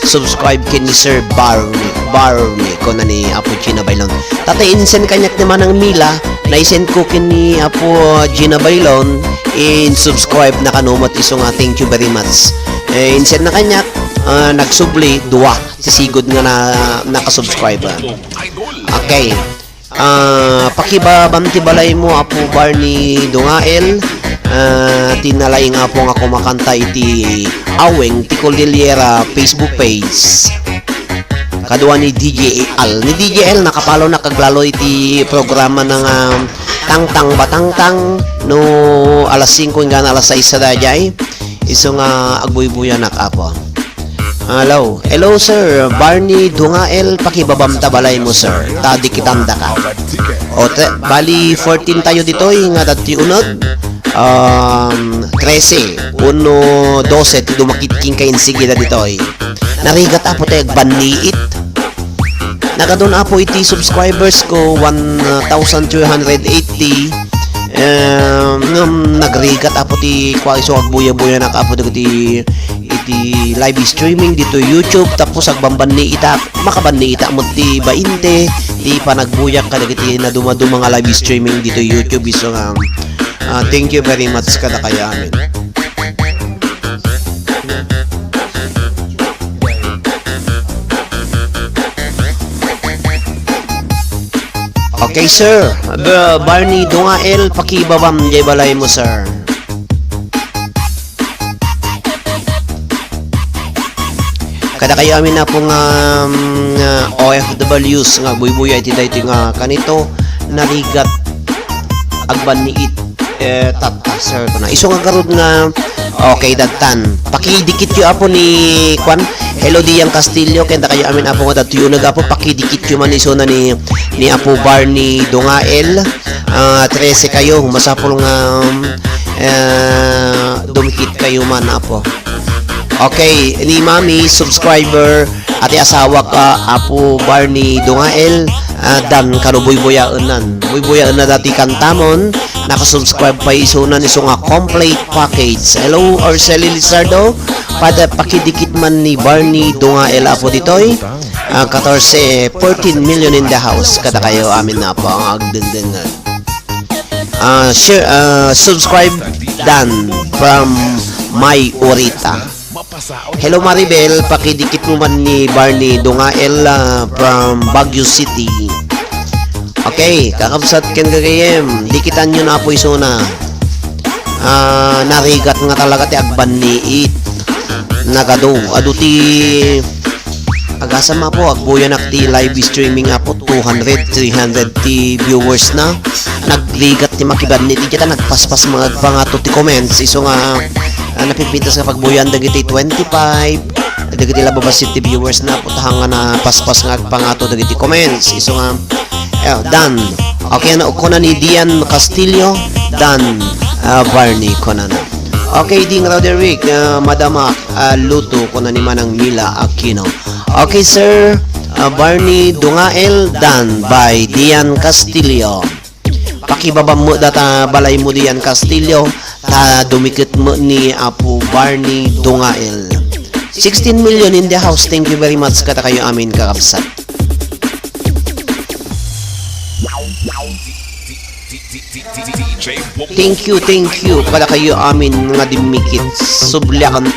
subscribe ken ni Sir Barney, Barney, kuna ni Apo Gina Bailon. Tatay, insend kaniak ni Manang Mila, na-send ko ken ni Apo Gina Bailon, in-subscribe na kano met, isu nga, thank you very much. Eh, insend na kaniak, ah, nagsubli, dua. Ti sigud nga na, nakasubscribe, ah. Okay. Ah, pakibabam ti balay mo, Apo Barney Dungael. Ah, ti nalaing, Apo, nga kumakanta iti awing ti Cordillera Facebook page. Kadua ni D J Al. Ni D J Al, nakapalo na kag lalo iti programa na nga Tangtang Batangtang no alas singko inggana alas sais sa daydiay. Isu nga agbuybuyanak, Apo. Hello. Hello, sir. Barney Dungael, pakibabam ta balay mo, sir. Ta dikitandaka. O, te, bali, fourteen tayo ditoy, nga dati uneg. Um, trese, uno, dose, ti dumakit king kainsigida ditoy. Narigat, Apo, tay agbanniit. Nagadun, Apo, iti subscribers ko, one thousand three hundred eighty. Em, ngem nagrigat, Apo, ti kua isu agbuya-buyanak, Apo, dagiti iti live streaming dito YouTube, tapos agbambanniitak, makabanniitak met ti bainte ti panagbuyak kadagiti naduma-duma nga live streaming dito YouTube. Isu nga, ah, thank you very much kadakayo amin. Okay, sir. B-, Barney Dungael, pakibabam jay balay mo, sir. Kadakayo amin, Apo, nga, um, nga O F Ws nga agbuybuya iti daytoy nga kanito, narigat, agbanniit, eh, tatta, sir, kuna. Isu nga garud nga, okay, dattan. Pakidikityo, Apo, ni, kwan, Hello, Dian Castillo, ken dakayo amin, Apo, nga datoy uneg, Apo, pakidikityo man isuna ni, ni Apo Barney Dungael. Ah, trese kayo, masapul nga, um, eh, dumikit kayo man, Apo. Okay, ni Mami, subscriber, ati asawak, ah, Apo Barney Dungael, ah, dan kano buybuyaennan. Buybuyaenna dati kantamon, nakasubscribe pay isunan isu nga complete package. Hello, Arceli Lizardo. Pada pakidikit man ni Barney Dungael, Apo, ditoy. Ah, katorse, fourteen million in the house. Kadakayo amin, Apo, ang agdengdengngeg. Ah, share, ah, subscribe, Dan from May Orita. Hello, Maribel. Pakidikit mo man ni Barney Dungael, ah, from Baguio City. Okay, kakabsat ken gagayyem, dikitan yo na, Apo, isuna. Ah, narigat nga talaga ti agbanniit. Nagadu, adu ti agasam, Apo, agbuyanak ti live streaming, Apo, two hundred, three hundred ti viewers na. Nagrigat ti makibanni ti diay ta nagpaspas nga agpangato ti comments. Isu nga, ah, napipintas nga pagbuyan dagiti twenty-five, dagiti lababas ti viewers na, Apo, ta haan nga napaspas nga agpangato dagiti comments. Isu nga, eh, Dan. Okay, ano, kuna ni Dian Castillo, Dan, ah, Barney, kunana. Okay, Ding Roderick, ah, madama, ah, luto, kuna ni Manang Mila Aquino. Okay, sir, ah, Barney Dungael, Dan by Dian Castillo. Pakibabam met data balaymo diay Castillo, ta dumikit met ni Apo Barney Dungael. Sixteen million in the house. Thank you very much kadakayo amin, kakabsat. Thank you, thank you kadakayo amin nga dimmikit. Subliakan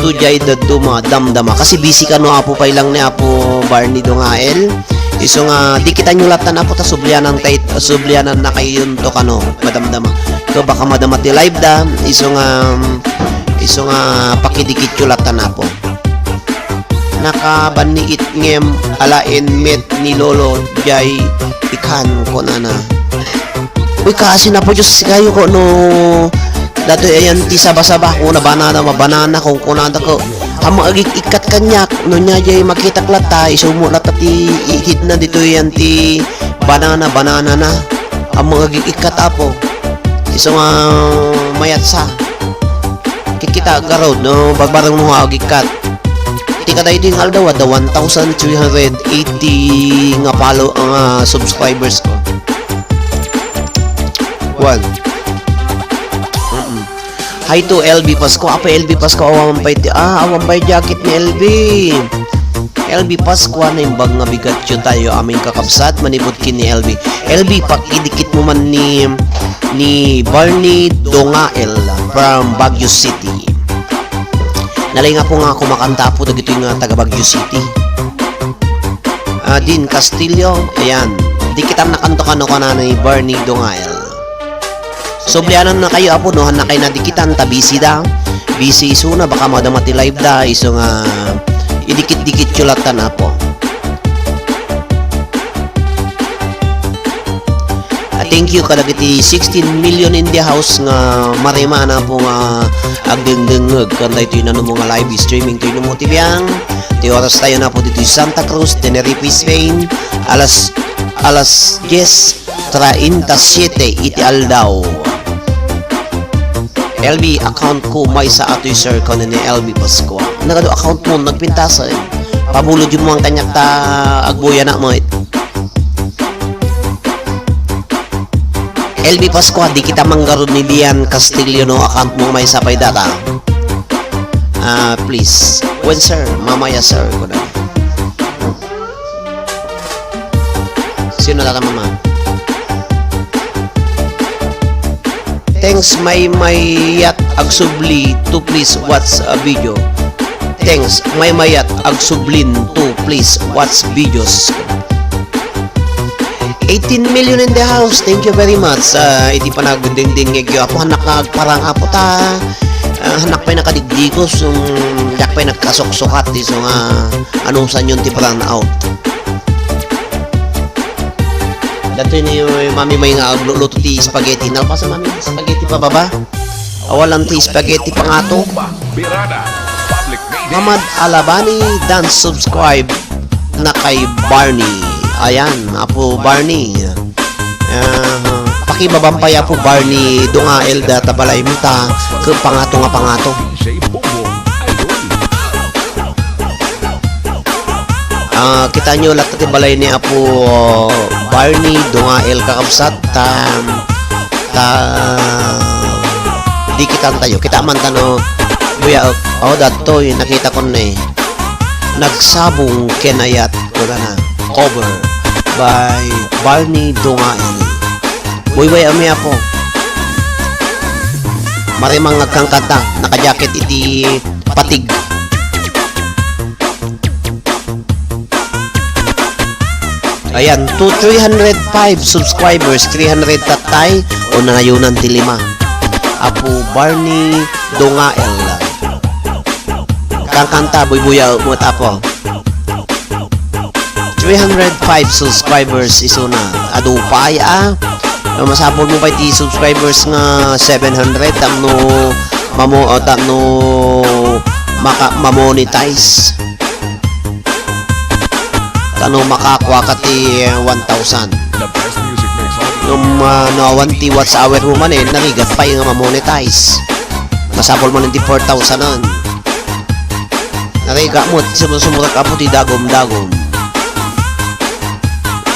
to diay dadduma, damdama. Kasi busy kano, Apo, pay lang ni Apo Barney Dungael. Isu nga, dikitan yo latta, Apo, ta sublianan kay, sublianannakayonto kano, madamdama. Ket baka madama ti live da, isu nga, isu nga pakidikit yo latta, Apo. Nakabanniit ngem alaen met ni Lolo diay ikan, kunana. Uy, kaasi, Apo Dios, sikayo ko no datoy ayan ti saba-saba, kuna banana, mabanana, kunkunada ko. Ammok agik-ikkat kaniak, no nia diay makitak latta, isumo latta ti ikidna ditoy ayan ti banana, banana na. Ammok agik-ikkat, Apo. Isu nga mayat sa. Kikita garud, no, barbareng mo nga agikkat. Ti kadaytoy nga aldaw, adda one thousand three hundred eighty nga follow-, nga subscribers ko. One. Mm-mm. Hi to L B Pascua. Apo L B Pascua, awan pay ti, ah, awan pay jacket ni L B. L B Pascua, naimbag nga bigatyo tayo, amin kakabsat, manipud ken ni L B. L B, pakidikit mo man ni, ni Barney Dongael from Baguio City. Nalaing, Apo, nga kumakanta, Apo, dagitoy nga taga Baguio City. Ah, Dean Castillo, ayan. Dikitannakanto kano, kunana ni Barney Dongael. Sublianannakayo, Apo, no, haannakayo nadikitan ta busy da. Busy isuna, baka madama ti live da, isu nga idikit-dikityo latta, Apo. Ah, thank you kadagiti sixteen million in the house nga marima, Apo, nga agdengdengngeg kadaytoy nanumo nga live streaming toy numo ti biang. Ti oras tayo, Apo, ditoy Santa Cruz, Tenerife, Spain, alas, alas dies treinta siete iti aldaw. L B, account ko maysa atoy, sir, kunana ni L B Pascua. Nagadu account mo, nagpintas, eh. Pabulodyo man kaniak ta agbuyanak met. L B Pascua, dikita man garud ni Dian Castillo, no account mo maysa pay data. Ah, please. When, sir? Mamaya, sir, kunana. Sino data, mama? Thanks, Maymayat Agsubli, to please watch a video. Thanks, Maymayat Agsublin, to please watch videos. Eighteen million in the house. Thank you very much. Ah, iti panagdingdingngegyo, Apo, haannak nga agparang, Apo, ta, ah, haannak pay nakadigdigos, um, diak pay nagkasuksukat, isu nga anusanyon ti brownout. Datoy ni Mami May nga agluluto ti spaghetti. Nalpasen, Mami, spaghetti pababa. Awalan ti spaghetti pangato. Hamad Alabani, dan subscribe na kay Barney. Ayan, Apo Barney. Ah, pakibabam pay, Apo Barney, Dongael, data balaymo ta, ket pangato nga pangato. Ah, kitaenyo latta ti balay ni Apo Barney Dongael, kakabsat, ta, ta, dikitantayo. Kita man ta no, Kuya, oh, datoy, nakita ko na eh. Nagsabong ken ayat, kunana. Cover by Barney Dungail. Buybuyam, Apo. Marimang agkankanta, naka-jacket iti patig. Ayan, to three hundred five subscribers, three hundred tattay, o nangayonan ti lima. Apo Barney Dungael. Kankanta, buybuyam met, Apo. Three hundred five subscribers isuna. Adu pay a. Masapulmo pay ti subscribers nga seven hundred tapno mamo-, o tapno maka-, mamonetize. Tapno makakuaka ti one thousand. Ngem, ah, no awan ti watch hour mo manen, narigat pay nga mamonetize. Masapul manen ti four thousand-an. Narigat met, sumu-, sumurak, Apo, ti dagum-dagum.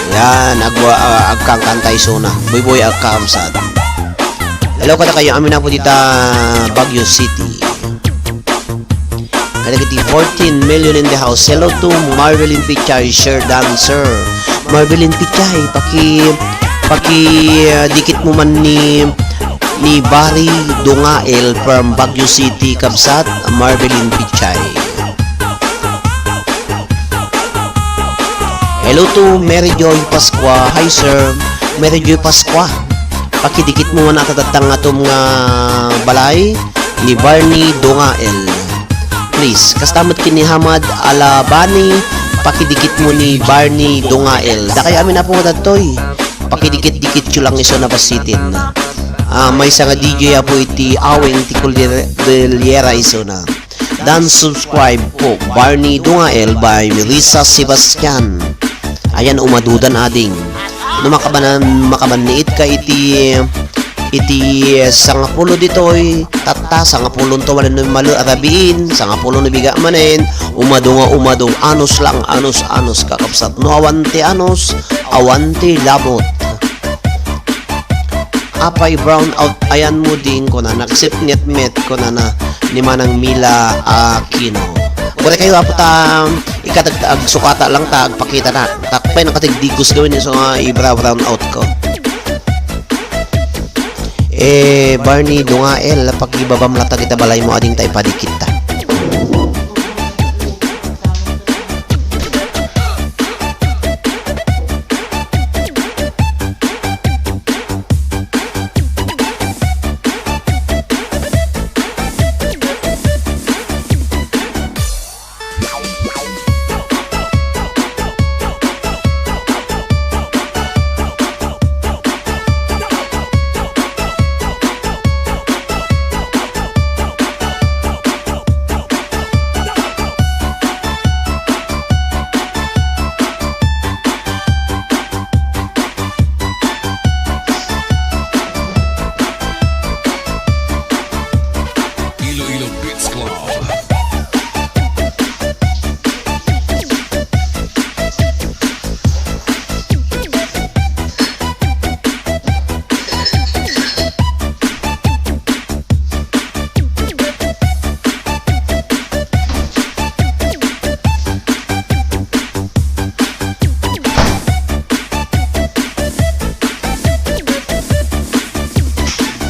Yan, agwa-, ah, agkankanta isuna. Buybuy agkaamsat. Hello kadakayo amin, Apo, dita Baguio City. Kadagiti fourteen million in the house. Hello to Marvelin Pichay, share dancer. Marvelin Pichay, paki-, paki, ah, dikit mo man ni, ni Barney Dungael from Baguio City, kabsat, Marvelin Pichay. Hello to Mary Joy Pascua. Hi, sir. Mary Joy Pascua. Pakidikit mo man ata datang atum nga balay ni Barney Dungael. Please, kasta met ken ni Hamad Alabani, pakidikit mo ni Barney Dungael. Dakayo amin, Apo, nga datoy. Pakidikit-dikit yo lang isu na basitin. Ah, maysa nga D J, Apo, iti awing ti Cordillera isuna. Dan subscribe po, Barney Dungael by Melissa Sebastian. Ayan, umadudan ading. No makabanan, makabanniit ka iti, iti sangapulo ditoy, tatta, sangapulo to manen no malo arabiin, sangapulo no biga manen, umadu nga umadu, anus lang, anus, anus, kakabsat. No awan ti anus, awan ti labot. Apay brown out ayan mo ding, kunana, nagsipnget met, kunana, ni Manang Mila Aquino. Uray kayo, Apo, ta, ikatag-, agsukata lang ta, agpakita na. Takpay nakatigdigos gawin isu nga i-brown out ko. Eh, Barney Dungael, pakibabam la ta kita balay mo, ading ta ipadikit ta. Iloilo Beats Club.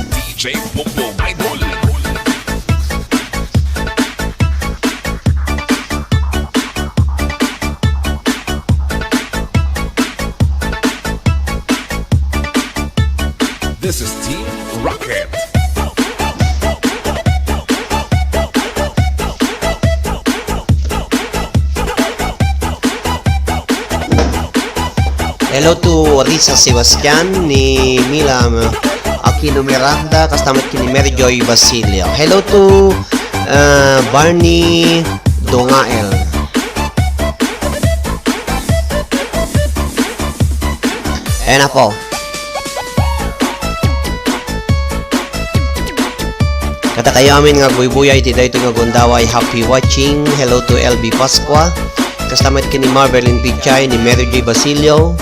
D J Bongbong Idol. This is Team Rocket. Hello to Risa Sebastian, ni Mila Aquino Miranda, kasta met ken ni Mary Joy Basilio. Hello to, uh, Barney Dongael. Ayan na po. Kadakayo amin nga agbuybuyay iti daytoy nga gundaway, happy watching. Hello to L B Pascua. Kasta met ken ni Marvelin Pichay, ni Mary J Basilio,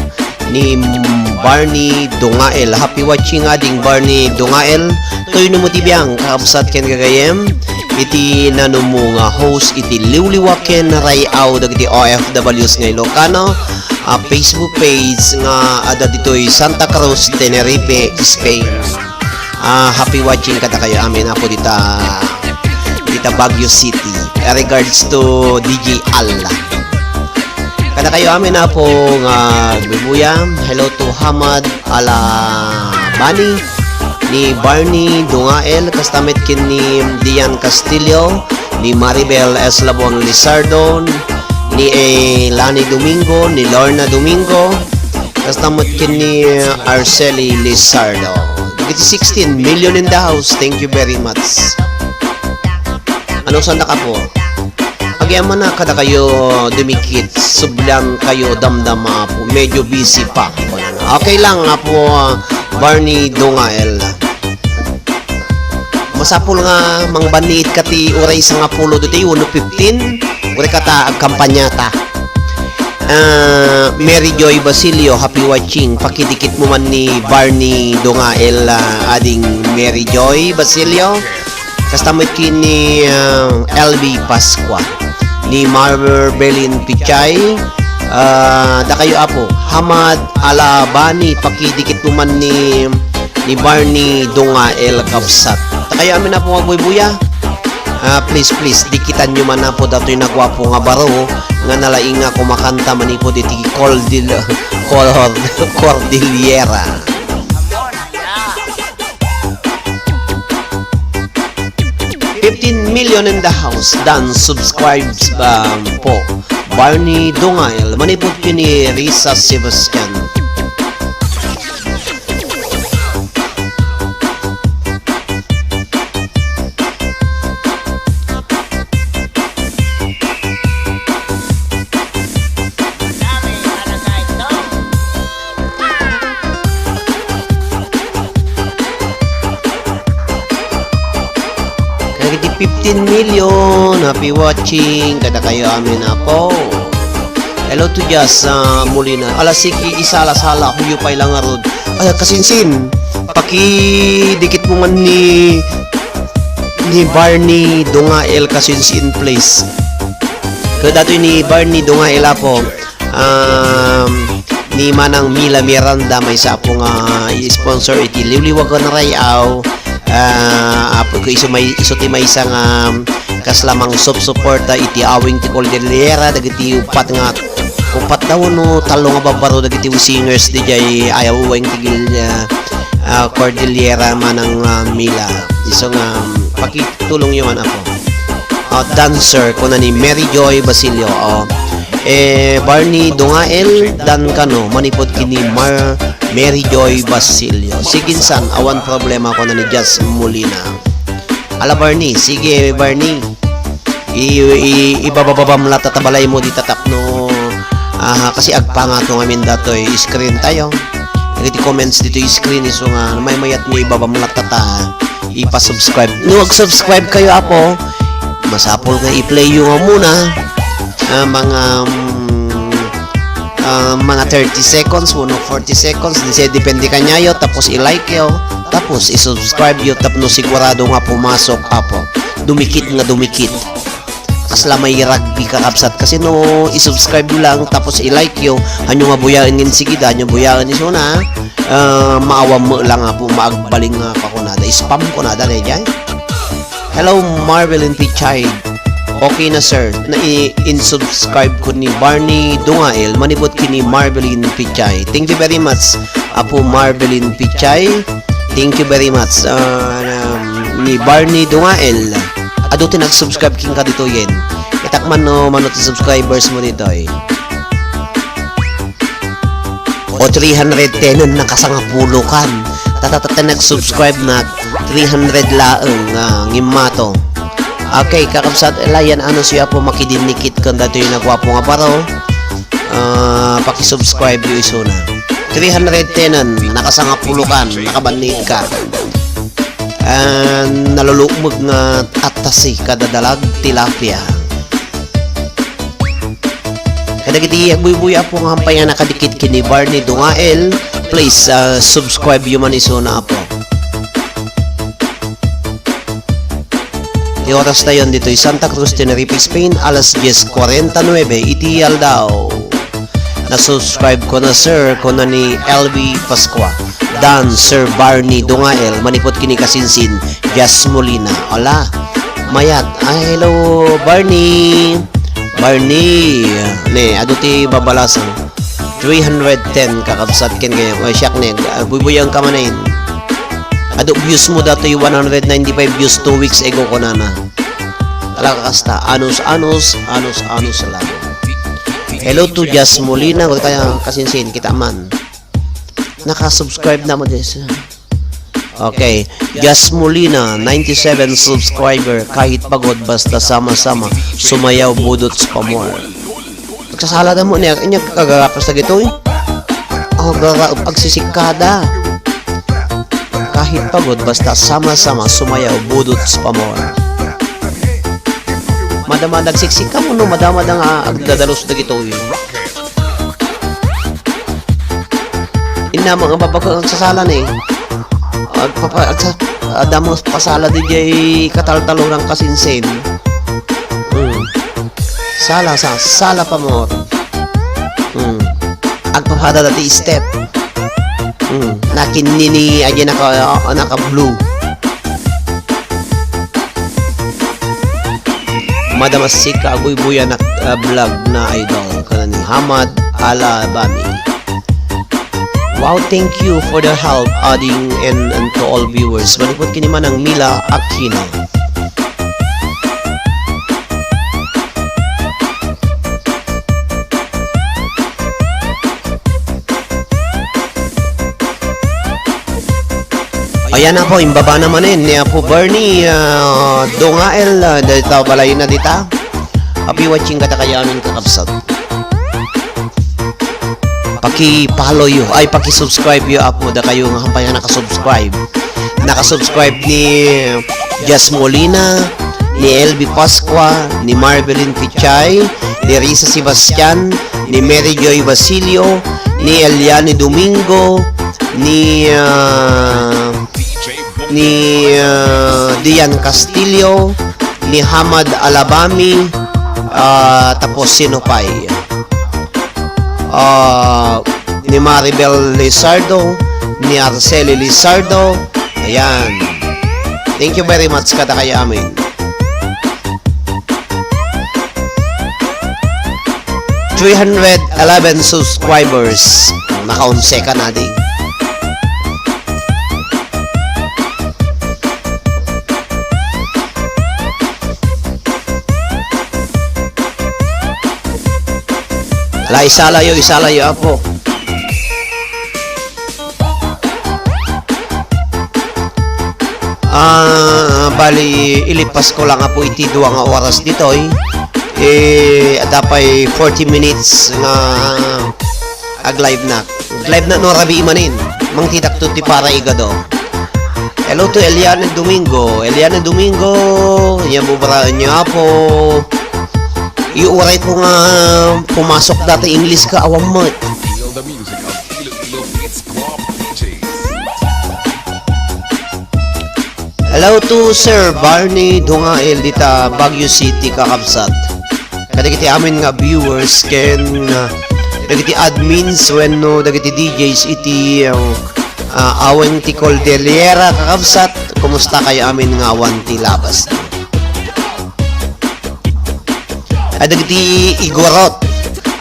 ni Barney Dongael. Happy watching, ading Barney Dongael. Toy no mo ti biang, kakabsat ken gagayem. iti nanumo nga host iti Liwliwa ken Ray-aw dagiti O F Ws nga Ilocano, a Facebook page nga adda ditoy Santa Cruz, Tenerife, Spain. Ah, happy watching kadakayo amin, Apo, dita, dita Baguio City. Regards to D J Al. Kadakayo amin, Apo, nga agbubuya. Hello to Hamad Alabani, ni Barney Dungael, kasta met ken ni Dian Castillo, ni Maribel Eslabon Lizardo, ni, eh, Lani Domingo, ni Lorna Domingo, kasta met ken ni, eh, Arceli Lizardo. Dagiti sixteen million in the house. Thank you very much. Ano, saan na ka po? Agyamanak kadakayo dumikit, subli kayo damdama, Apo. Medyo busy pa. Okay lang, Apo, ah, Barney Dungael. Masapul nga mangbanniit ka ti uray sangapulo ditoy, uno fifteen, uray ka ta agkampanyata. Ah, Mary Joy Basilio, happy watching. Pakidikitmo man ni Barney Dungael, ah, ading Mary Joy Basilio. Kasta met ken ni, ah, L B Pascua, ni Marbelin Pichay, ah, dakayo, Apo. Hamad Alabani, pakidikitmo man ni, ni Barney Dungael, kabsat. Dakayo amin, Apo, nga agbubuya. Ah, please, please, dikitanyo man, Apo, datoy naguapo nga baro nga nalaing nga kumakanta manipud iti Cordil-, Cor-, Cordillera. Fifteen million in the house, dan subscribes, um, po. Barney Dungael, manipud ken ni Risa Sebastian. Dagiti fifteen million, happy watching kadakayo amin, Apo. Hello to Jazz, ah, Molina. Ala, sige, isala-sala, huyo pay lang ngarud. Ah, kasinsin, pakidikitmo man ni, ni Barney Dungael, kasinsin, please. Kadatoy ni Barney Dungael, Apo. Um, ni Manang Mila Miranda, maysa, Apo, nga i-sponsor iti Liwliwa ken Ray-aw. Ah, Apo, ko isu may, isu ti maysa nga kasla mangsupsuporta iti Awing ti Cordillera, dagiti uppat nga, uppat daw no tallo nga babbaro dagiti singers diay Awing ti Gil-, ah, ah, Cordillera, Manang, ah, Mila. Isu nga, um, pakitulongyo man, Apo. Ah, dancer, kuna ni Mary Joy Basilio. Oh. Eh, Barney Dungael, dan kano, manipud ken ni Mar-, Mary Joy Basilio. Sige, insan, awan problema, kuna ni Jazz Molina. Ala, Barney, sige, Barney. I-, i-, ibababam la ta ta balaymo dita tapno, ah, kasi agpangato ngamin datoy screen tayo. Dagiti comments ditoy screen, isu nga, maymayat mo ibabam la ta ta. Ipa-subscribe. No, ag-subscribe kayo, Apo, masapul nga i-play yo nga muna, ah, mga, mm, ah, mga thirty seconds, wenno forty seconds, di siya, depende kanyayo, tapos i-like yo, tapos i-subscribe yo, tapno sigurado nga pumasok, Apo. Dumikit nga dumikit. Kasla may rugby, kakabsat. Kasi no, i-subscribe mo lang, tapos i-like yo, hanyo nga buyaen ngin sigida, hanyo buyaen isuna, ah, maawam mo lang, Apo, maagbaling nga pakunada. Spam kunada, daydiay. Hello, Marvelin Pichay. Okay na, sir. Na i-, in-subscribe ko ni Barney Dungael, manipud ken ni Marvelin Pichay. Thank you very much, Apo Marvelin Pichay. Thank you very much. Ah, um, ni Barney Dungael. Adu ti nag-subscribe kenka ditoyen. Itak man no, mano ti subscribers mo ditoy. O, three hundred ten, nakasangapulo kan. Tatata, nag-subscribe na, three hundred laeng, ah, ngimmato. Okay, kakabsat, layan, ano siya po, makidinnikit kan datoy naguapo nga baro. Ah, pakisubscribe yo isuna. Three hundred ten, nakasangapulo kan, nakabanniit ka. Ah, nalulukmeg nga attasi kada dalag tilapia. Kadagiti agbuybuya, Apo, nga hampay nga nakadikit ken ni Barney Dungael, please, ah, subscribe yo man isuna, Apo. Ti oras tayon ditoy Santa Cruz, Tenerife, Spain, alas diez cuarenta y nueve iti aldaw. Na-subscribe ko na, sir, kuna ni L B Pascua. Dan, Sir Barney Dungael, manipud ken ni kasinsin, Jazz Molina. Hola. Mayat. Ah, hello, Barney. Barney. Ne, adu ti babalasang. Three hundred ten, kakabsat, ken kayo. Ay, siak ne. Ah, buybuyan ka manen. Adu views mo datoy, one hundred ninety-five views two weeks ago, kunana. Talaga kasta, anus, anus, anus, anus lang. Hello to Jazz Molina, kaya kasinsin, kita man. Naka-subscribe na mo, Jazz. Okay. Jazz Molina, ninety-seven subscriber, kahit pagod, basta sama-sama, sumayaw, budots pa more. Nagsasala da mo niya, inya kagarapas na gitoy. Oh, gara, agsisikada. Kahit pagod, basta sama-sama sumayaw, budots pa more. Madama nagsiksik ka mo, no? Madama da nga agdadalus da gitoy. Inna, mga babag ko, nagsasala ni. Agpapa-, agsa-, adda mo pasala di jay kataltalurang kasinsin. Hmm. Sala sa, sala pa more. Hmm. Agpapada dati step. Hmm. Nakin nini aja naka, naka blue. Madama sika, aguybuyan a, ah, vlog na idol. Kana ni Hamad Alabami. Wow, thank you for the help, adding and, and to all viewers. Manipud kini Manang Mila Aquino. Ayan na po, imbaba naman eh, ni Apo Bernie, ah, Dongael, ah, dita, balay na dita. Happy watching kada kayo amin kakabsat. Paki-follow yo, ay, paki-subscribe yo, Apo, da kayo nga hampay nga nakasubscribe. Nakasubscribe ni Jazz Molina, ni L B Pascua, ni Marvelin Pichay, ni Risa Sebastian, ni Mary Joy Basilio, ni Eliane Domingo, ni, ah, ni, ah, Dian Castillo, ni Hamad Alabami, ah, tapos sino pay? Ah, ni Maribel Lizardo, ni Arceli Lizardo. Ayan. Thank you very much kada kayo amin. Three hundred eleven subscribers. Naka-onse ka na, di. Ala, isalayo, isalayo, Apo. Ah, bali, ilipas ko lang, Apo, iti dua nga oras ditoy. Eh, adda pay forty minutes nga ag-live na. Live na no rabii manen. Mangtitakto ti para igado. Hello to Eliana Domingo. Eliana Domingo, nia bubraan niya po. Iuray ko nga pumasok dati English ka, awam met. Feel the music of Iloilo Beats Club D Js. Hello to Sir Barney Dungael dita Baguio City, kakabsat. Kadagiti amin nga viewers ken, ah, dagiti admins wenno dagiti D Js iti, ah, ah, awan ti Cordillera, kakabsat, kumusta kayo amin nga awan ti labas? Ah, dagiti Igorot,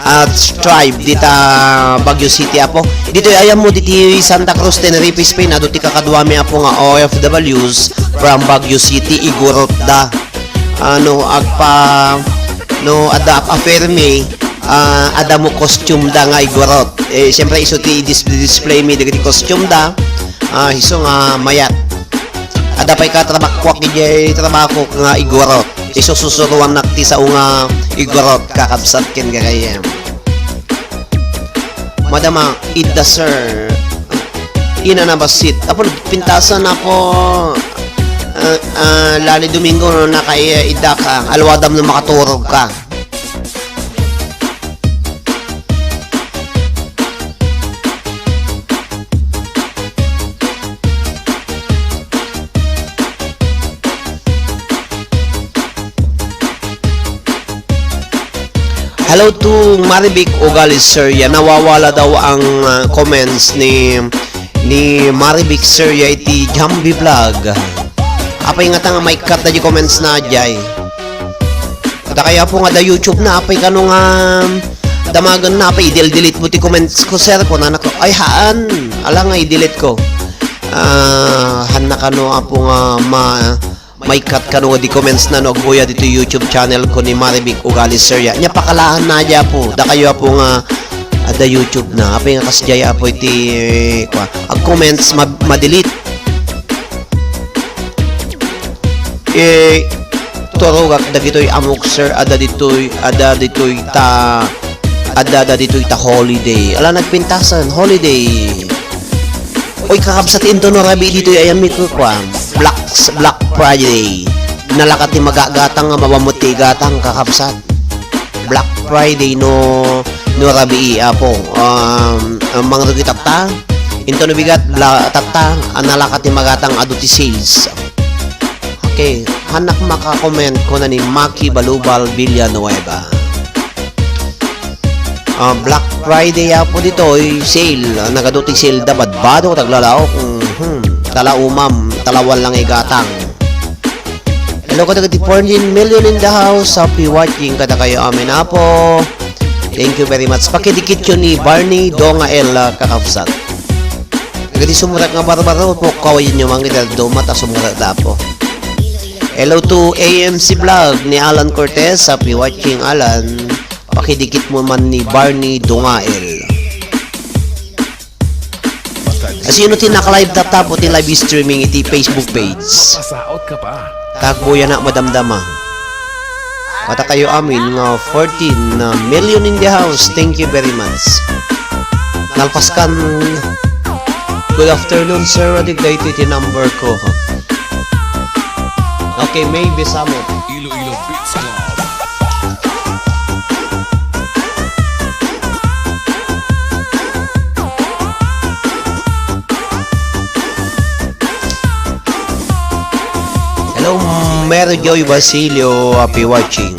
ah, tribe dita Baguio City, Apo. Ditoy ayam mo diti Santa Cruz, Tenerife, Spain, adu ti kakaduami, Apo, nga O F Ws from Baguio City, Igorot da. Ah, no agpa-, no adda ap-, apermi, ah, adda mo costume da nga Igorot. Eh, siyempre, isu ti i-dis-, display mi dagiti costume da. Ah, isu nga mayat. Adda pay katrabakuak idiay trabakok nga Igorot. Isu susuruannak ti sao nga Igorot, kakabsat ken gagayyem. Madama, idda, sir. Ina na basit. Apo, pintasan na po, ah, ah, Lali Domingo, no, naka-, idda ka. Alwadam no makaturog ka. Hello to Marivic Ugali Seria. Nawawala daw ang, ah, comments ni, ni Marivic Seria iti Jambi Vlog. Apay ngata nga maikkat da di comments na diay? Kada kaya po nga da YouTube na, apay kano nga damagen na, apay idel-delete mo ti comments ko, sir, kunana ko. Ay, haan. Ala nga i-delete ko. Ah, haan na kano, apo nga ma-, maikkat kano nga di comments na no agbuya dito YouTube channel ko ni Marivic Ugali Seria. Nya pakalaan na diay apo. Dakayo apo nga adda YouTube na. Apay nga kasdiay apo iti, kwa, ag comments ma-, ma-delete. Eh, turogak dagitoy amok, sir, adda ditoy, adda ditoy ta, adda, adda ditoy ta holiday. Ala nagpintasan, holiday. Oy, kakabsat, into no rabii ditoy ayan mi kukwa. Black, Black Friday. Nalaka ti magagatang nga mabamot ti igatang, kakabsat. Black Friday no, no rabii, apo. Um, ang mga rugi tatta, into no bigat, bla-, tatta, ang nalaka ti magatang adu ti sales. Okay, hanak maka-comment ko na ni Maki Balubal Villanueva. Ah, Black Friday apo ditoy, sale. Ah, nagadu ti sale da badbado, taglalaok. Mhm. Tala umam, talawan lang igatang. Hello, kadagiti fourteen million in the house. Happy watching kadakayo amin, apo. Thank you very much. Pakidikit yo ni Barney Dongael, ah, kakabsat. Kadagiti sumrek nga barbaro, pukkaw yun yung mga duma ta sumrek da, apo. Hello to A M C Vlog ni Alan Cortez. Happy watching, Alan. Pakidikit mo man ni Barney Dongael. Asino ti naka-live tatta apo ti live streaming iti Facebook page? Mapasaot ka pa. Tagboy a madamdama. Kadakayo amin nga fourteen million in the house. Thank you very much. Nalpaskan. Good afternoon, sir. Adik daytoy ti number ko. Okay, maybe samo. Iloilo Beats Club. Hello, Mary Joy Basilio, happy watching.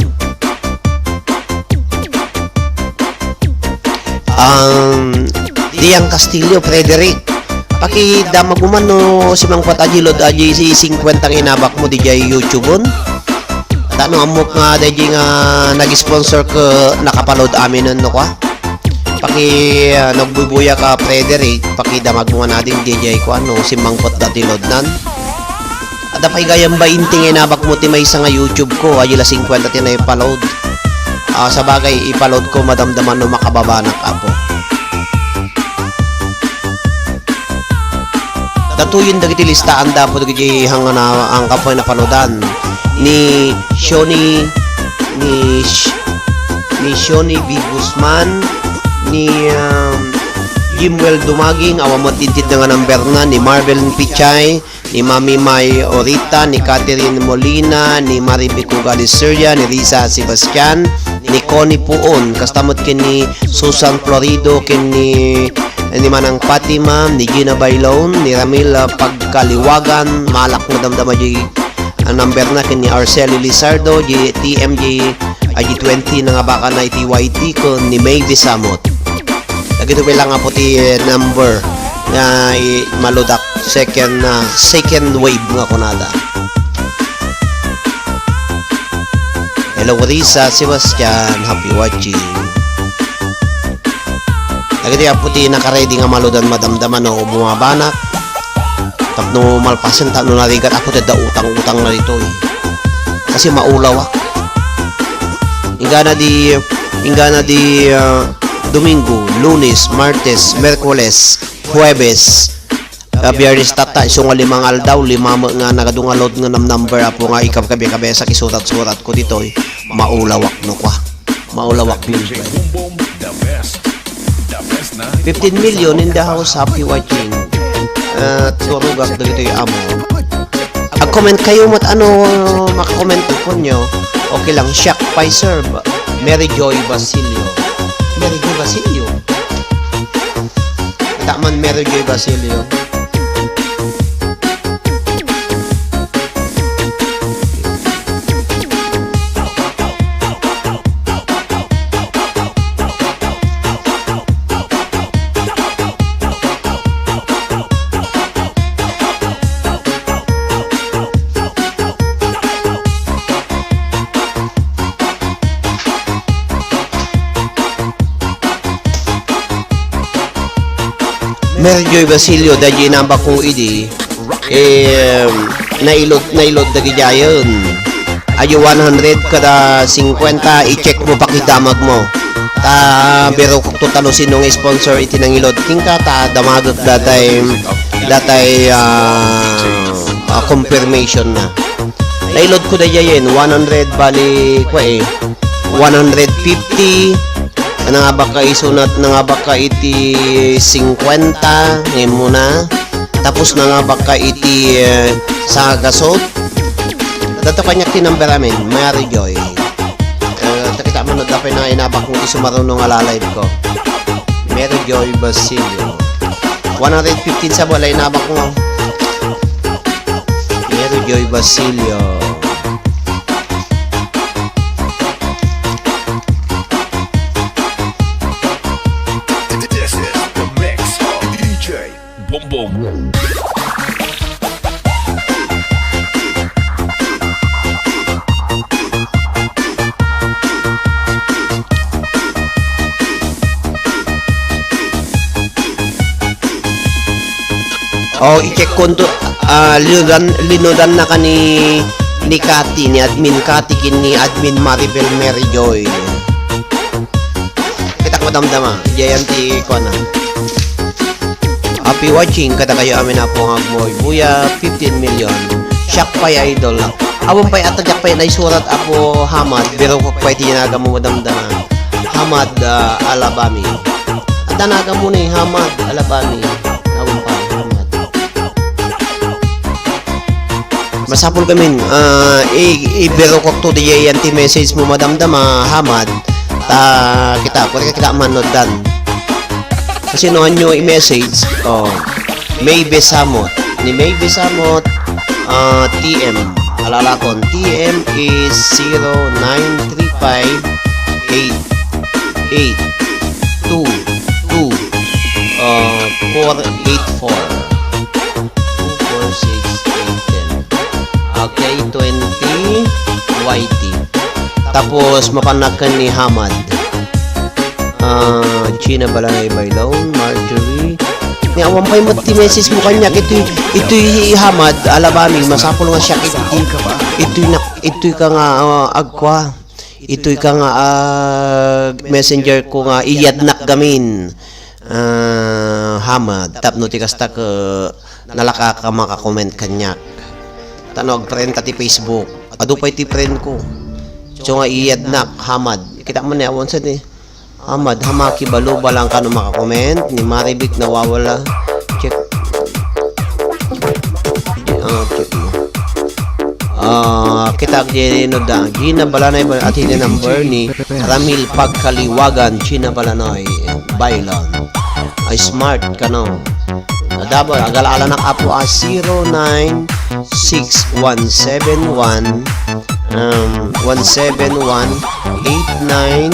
Um, Diang Castillo, Frederick, pakidamag mo man no simangpet a tilod a di singkwenta nga inabak mo diay YouTube-on. Ta no ammok nga daydi nga nag-sponsor ket nakapaload amin no kwa. Paki, ah, nagbuybuya ka, Frederick, pakidamag mo nga nadin diay kwa no simangpet a tilodnan. Adda pay gayam bainte nga inabak mo ti maysa nga YouTube ko, adi la singkwenta ti naipaload. Ah, sabagay, ipaload ko, madamdaman no makababanak, apo. Datoyen dagiti listaan da apo dagiti hangana, angka pay napaloadan ni Shoni, ni Sh-, ni Shoni B Guzman, ni, um, Jimwell Dumaging, awan mo tintid nga number na, ni Marvel Pichay, ni Mami May Orita, ni Catherine Molina, ni Marivic Ugali Seria, ni Risa Sebastian, ni Connie Puon, kasta met ken ni Susan Florido, ken ni, ni Manang Fatima, ni Gina Bailon, ni Ramil, ah, Pagkaliwagan, malak nga damdama di, ah, number na, ken ni Arceli Lizardo, di T M J, ah, di twenty na nga baka na iti Y T, ken ni May Bisamot. Dagitoy lang apo ti, eh, number nga i-, maludak second, ah, second wave nga kunada. Hello, Risa, Sebastian, happy watching. Dagiti apo ti naka-ready nga maludan madamdama no bumabanak. Tapno malpasen, tapno narigat apo ti adda utang-utang na ditoy. Kasi maulawak. Inggana di, inggana di, ah, Domingo, Lunes, Martes, Merkules, Huwebes, ah, Biyernes tatta, isu nga limang aldaw, lima met nga nagadu nga load nga nam-, number apo nga ikabkabi-kabisak, isurat-surat ko ditoy. Maulawak no kwa. Maulawak. Fifteen million in the house, happy watching. Ah, turugak dagitoy amo. Ag-comment kayo met ano maka-comment po nyo. Okay lang, shock pay, sir. Mary Joy Basilio. Mary Joy Basilio. Taman Mary Joy Basilio. Sir Joy Basilio, daydi inabakko idi, eh, nailod, nailod dagidiayen. Adu one hundred kada singkwenta, i-check mo, pakidamag mo. Ta, birokokto ta no sino nga sponsor iti nangilod. Kenka, ta, damagek datay, datay, ah, ah, confirmation na. Nailodko daydiayen, one hundred bali, kua eh, one hundred fifty, nangabakka isunat, nangabakka iti singkwenta, ngem muna. Tapos nangabakka iti, eh, sagasut. Dato kaniak ti number amin, Mary Joy. Eh, ta kita man, dapat na inabakko iti sumaruno nga la-live ko. Mary Joy Basilio. One hundred fifteen sa bola, inabakko. Mary Joy Basilio. This is the mix of D J Bombom. Oh, i-check ko to, ah, linudan, linudan na ka ni, ni Cathy, ni Admin Cathy, ken ni Admin Maribel Mary Joy. Kita ko damdama, diyan ti kuana. Happy watching, kada kayo amin, Apo nga agbuy-buya, fifteen million. Siak pay, idol. Awan pay, ata diak pay naisurat, Apo Hamad, birokok pay ti naga mo madamdama. Hamad, ah, Alabami. Adda naga mo ni Hamad Alabami. Awan pa, Hamad. Masapul gamin, ah, i-, ibirokok to diyan ti message mo, madamdama, Hamad. Ta, kita, kung kita man, no, dan. Kasi no, anyo i-message, oh, May Besamot. Ni May Besamot, ah, T M. Alalakon, T M is zero nine three five eight eight two two, ah, four eight four. Two four six eight ten. Okay, twenty Y T. Tapos, mapanak ken ni Hamad. Ah, Gina Balanay Bailon, Marjorie. Ni awan pay met ti message mo kaniak, itoy, itoy Hamad, Alabami, masapul nga siak iti, itoy nak-, itoy ka nga, ah, agkua. Itoy ka nga, ah, messenger ko nga iyadnak gamin. Ah, Hamad, tapno ti kasta ket nalaka ka maka-comment kaniak. Ta no, ag-friend ta ti Facebook. Adu pay ti friend ko. So nga iyadnak, Hamad. Kita mo ni, awan sa ni. Hamad, Hamaki, Balubalang, kano maka-comment? Ni Marivic nawawala. Check. Ah, check mo. Ah, kita di no da. Gina Balanay ba, at ini number ni Ramil Pagkaliwagan, Gina Balanay, Bailon. Ay, smart kano. Adabo, agala-ala nak apo, ah, zero nine six one seven one, um, one seven one eight nine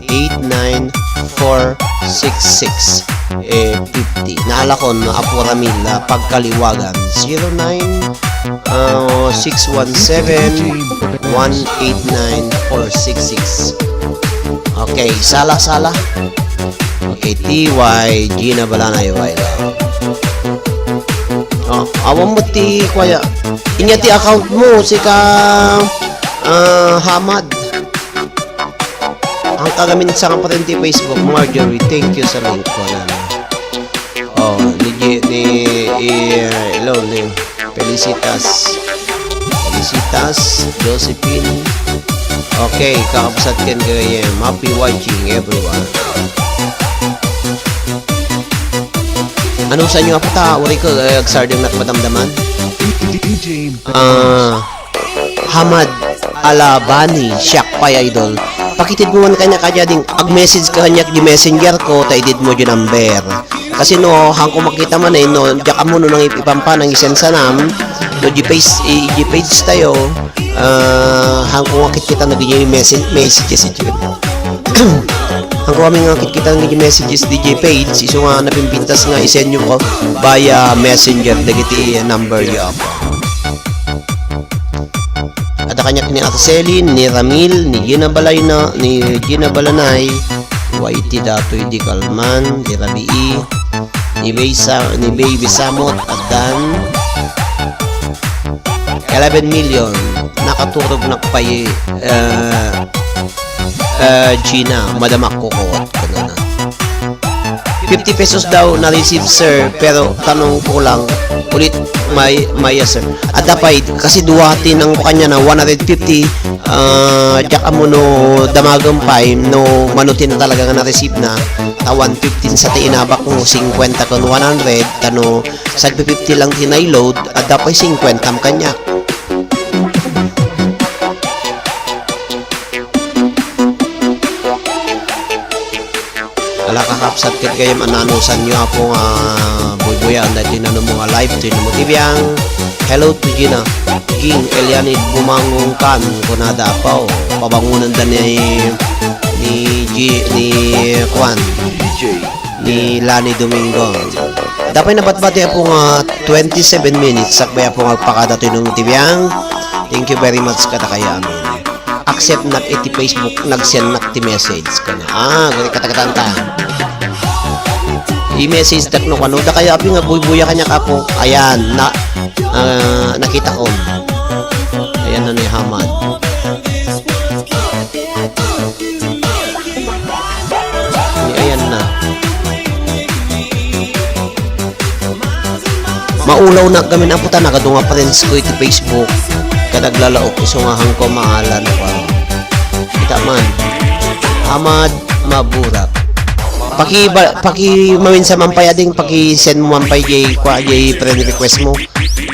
eight nine four six six, eh, fifty. Naalakon, Apo Ramil, ah, Pagkaliwagan, zero nine, ah, six one seven one eight nine four six six. Okay, sala, sala. Okay, T Y, Gina Balanay, Baila. Oh, awan mo ti kuya. Inya ti account mo, sika, ah, Hamad. Ang kagamin sa kapatid ti Facebook, Marjorie, thank you sa link ko na. Oh, ni, ni, i, hello, ni Felicitas. Felicitas, Josephine. Okay, kakabsat ken gayem. Happy watching, everyone. Ano sa inyo, apo ta? Uri ko, eh, agsardeng nak madamdaman. Ah, Hamad Alabani, siak pay, idol. Pakitid mo man kaniak, ading ag-message ka kaniak di messenger ko, ta idid mo di number. Kasi no, hangko makita man eh, no, diak ammo no nang ip-, ipampa, nang isensanam, no, di page, i-, di page tayo, ah, hangko nga kitkita na di message, messages iti. Hangko kami nga kitkita na di messages di page, isu nga napimpintas nga isenyo ko via messenger, dagiti number yo. Adda kaniak ni Araceli, ni Ramil, ni Gina Balayna, ni Gina Balanay, Y T datoy di Kalman, di Rabii, ni Bay Sa-, ni Baby Samot, addan eleven million. Nakaturognak pay, eh, eh, Gina, madamakko kot, kanana. Fifty pesos daw na-receive, sir, pero tanong ko lang ulit, may, maya, sir. Adda pay, kasi dua ti nang kanya na one hundred fifty, ah, diak ammo no damagen pay, no mano ti na talaga nga na-receive na, ta one fifty sa ti inabak mo, singkwenta ken one hundred, kano, sagpi fifty lang ti na-load, adda pay singkwenta kanya. Ala, kakabsat, ket gayam ananusan yo, Apo, nga buybuyaan daytoy nano mo nga live, toy nano mo ti biang. Hello to Gina. Ging, Eliani, bumangon kan, kunada, Apo. Pabangunan da ni, ni G-, ni, kuan, D J. Ni Lani Domingo. Adda pay nabatbati, Apo, nga twenty-seven minutes, sakbay, Apo, nga agpakada toy nano mo ti biang. Thank you very much kadakayo amin. Accept nak iti Facebook, nag-send nak ti message. Kano, ah, guri katakatanta. I-message tak no kano, dakayo api nga buybuya kaniak, Apo. Ayan, na, ah, nakita ko. Ayan na ni Hamad. Ni, ayan na. Maulaw na kami na puta, nagadu nga friends ko iti Facebook. Kadaglalaok iso nga hangko maalan ko. Kita man. Amad Maburak. Paki, ba, paki maminsan man pay ading, paki send mo man pay jay, kwa, jay friend request mo.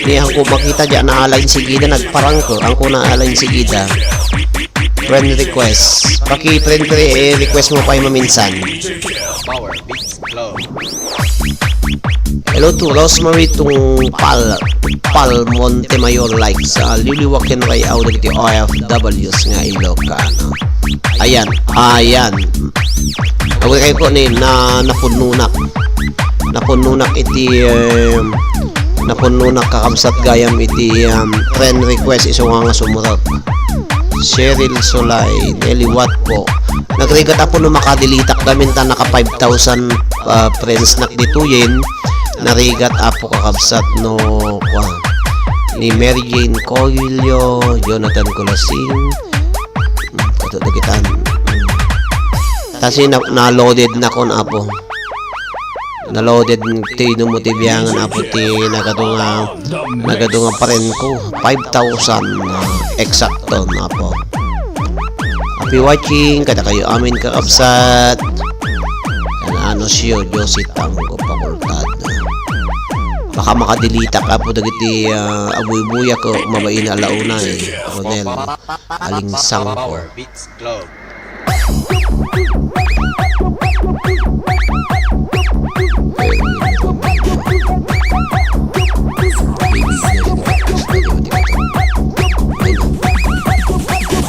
Ni hangko makita jay naalan sigida, nagparang ko. Hangko naalan sigida. Friend request. Paki friend re-, eh, request mo pay maminsan. Hello to Rosemary Tungpal, Pal Montemayor likes, ah, Liliwa ken Ray-aw dagiti O F Ws nga Ilocano. Ayan, ayan. Away kayo ko ni na napunnunak. Napunnunak iti, em, napunnunak kakabsat gayam iti, em, friend request iso nga nga sumurot. Cheryl Solay, Nelly Watpo. Nagrigat, Apo, no makadilitak gamin ta naka five thousand, ah, friends nak ditoyen. Narigat, Apo, kakabsat no, kwa, ni Mary Jane Coelho, Jonathan Colasing. Hmm, kato dagitan. Hmm. Tasi na, na-loaded na kon, Apo. Na-loaded ti idumo ti biangan, Apo, ti nagadu nga, nagadu nga friend ko. Five thousand, ah, eksakto, Apo. Happy watching, kadakayo amin kakabsat. Kan ano siyo, Josie Tangko Facultad. Baka makadilitak, Apo, dagiti, ah, abuybuya ko, mabain a launa, eh, Ronel. Alingsangko.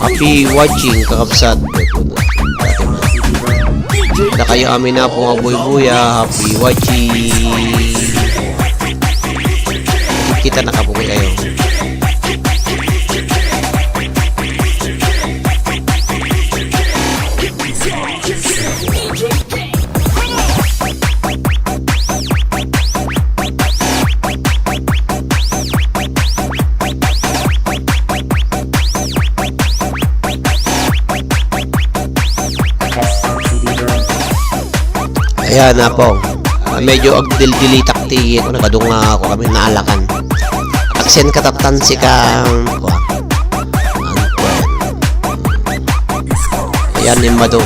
Happy watching, kakabsat. Dakayo amin, Apo, nga buybuya. Happy watching. Kita na kabuki kayo. Ayan, Apong. Ah, medyo agdildilitak ti, ano, kadung, ah, ako kami naalakan. Aksen katatan si ka, kuwan. Ayan, ni Madong.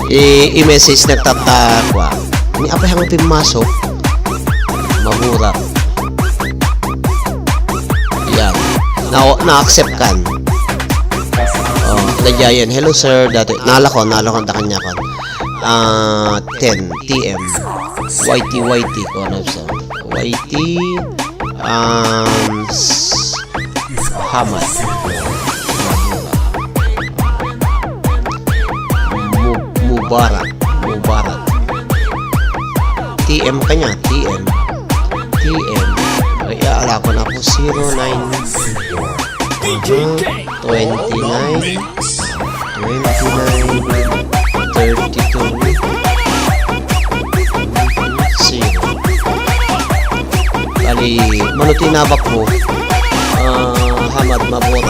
I, i-message na tata, kuwan. Ni apay hang pimmasok. Mabura. Ayan. Na, na-accept kan. Oh, nadyayen. Hello, sir. Dati, nalakon, nalakon ta kanya kon. Ah, ten T M. Y T, Y T, ko ano sa. Y T, um, s-, Hamas. Mu-, Mubarak. Mubarak. T M kanya, T M. T M. Ay, ala ko na po. Zero nine. Twenty-nine, twenty-nine, thirty-two. Mano ti inabak mo? Ah, Hamad Mabuhay.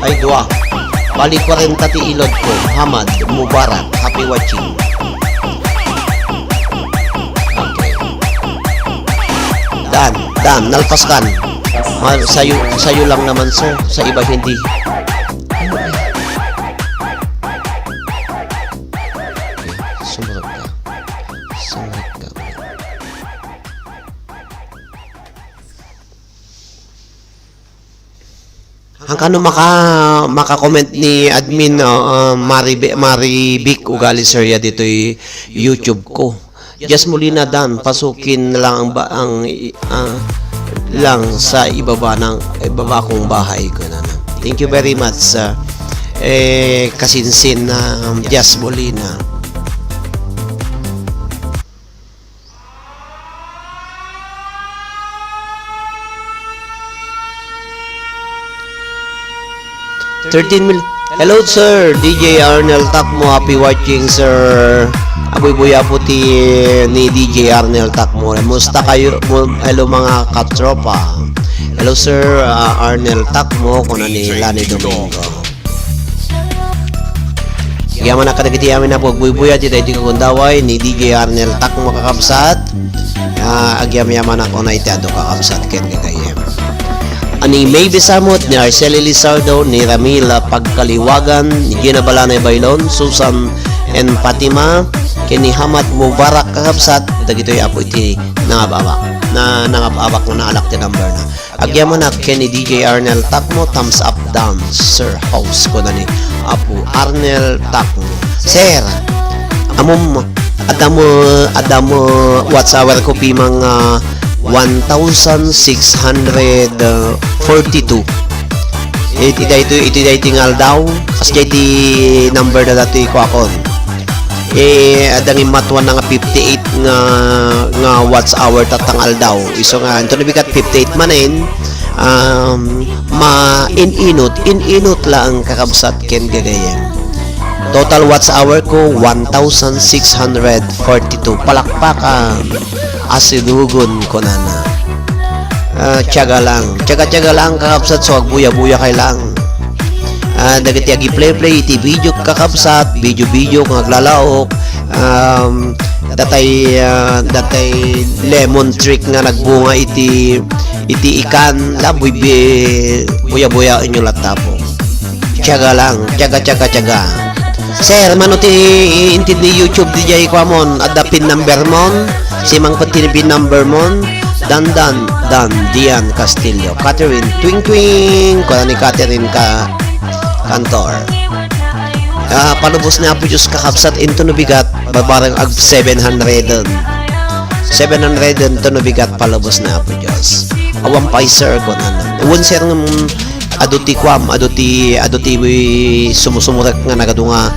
Ay, dua. Bali, kwarenta ti ilod ko. Hamad Mubarak. Happy watching. Okay. Dan, Dan, nalpas kan. Ma-, sayo, sayo lang naman, sir. Sa iba, hindi. Okay, sumurot ka. Sumurot ka. Hangkano maka-, maka-comment ni admin, uh, uh, Mari Be-, Mari Vic Ugali, sir, ya ditoy YouTube ko. Jazz Molina, Dan, pasukin lang ang ba-, ang, ah, lang sa ibaba ng, ibaba kong bahay ko na. Thank you very much, ah, eh, kasinsin na, um, Jazz Molina. Thirteen mil. Hello, sir. D J Arnel Takmo. Happy watching, sir. Abuy-buya po ti ni D J Arnel Takmo. Musta kayo? Mu-, hello, mga katropa. Hello, sir, ah, Arnel Takmo, kuna ni Lani Domingo. Agyamanak kadagiti amin a pagbuybuyat iti daytoy nga gundaway ni D J Arnel Takmo, kakabsat. Ah, agyamyamanak unay ti adu, kakabsat ken gagayyem. Ani May Bisamot, ni Arceli Lizardo, ni Ramil Pagkaliwagan, ni Gina Balanay Bailon, Susan and Fatima, ken ni Hamad Mubarak, kakabsat, dagitoy apo iti nangababak. Na, nangababak nga naalak ti number na. Agyamanak ken ni D J Arnel Takmo, thumbs up down, sir host, kuna ni Apo Arnel Takmo. Sir, amom, adda mo, adda mo watch hour ko pimang, ah, one thousand six hundred forty-two. Iti daytoy, iti daytoy nga aldaw, kas daytoy number na datoy ko akon. Eh, adda nga immatwan na nga fifty-eight nga, nga watch hour tatta nga aldaw. Isu nga, inton nabigat fifty-eight manen, um, ma-in-inot, in-inot laeng kakabsat ken gagayyem. Total watch hour ko, one thousand six hundred forty-two. Palakpakan. Asidugon, kunana. Ah, tiyaga lang. Tiyaga-tiyaga lang, kakabsat, so agbuya-buya kay lang. Ah, dagiti agiplay-play iti video, kakabsat, video-video nga aglalaok. Um, datay, ah, datay lemon tree nga nagbunga iti, iti ikan, la, buy-, bi-, buya-buyaenyo latta po. Tiyaga lang, tiyaga, tiyaga, tiyaga. Sir, mano ti inted ni YouTube diay kuamon? Adda pin number mon? Simangpet ti pin number mon? Dan, Dan, Dan, Dian Castillo, Catherine, Twing Twing, kuna ni Catherine ka-, Cantor. Ah, palubos ni Apo Diyos, kakabsat, into no bigat, babareng ag seven hundred. Seven hundred into no bigat, palubos ni Apo Diyos. Awan pay, sir, kunana. Wen, sir, mm, adu ti kuam, adu ti, adu ti sumsumrek nga nagadu nga,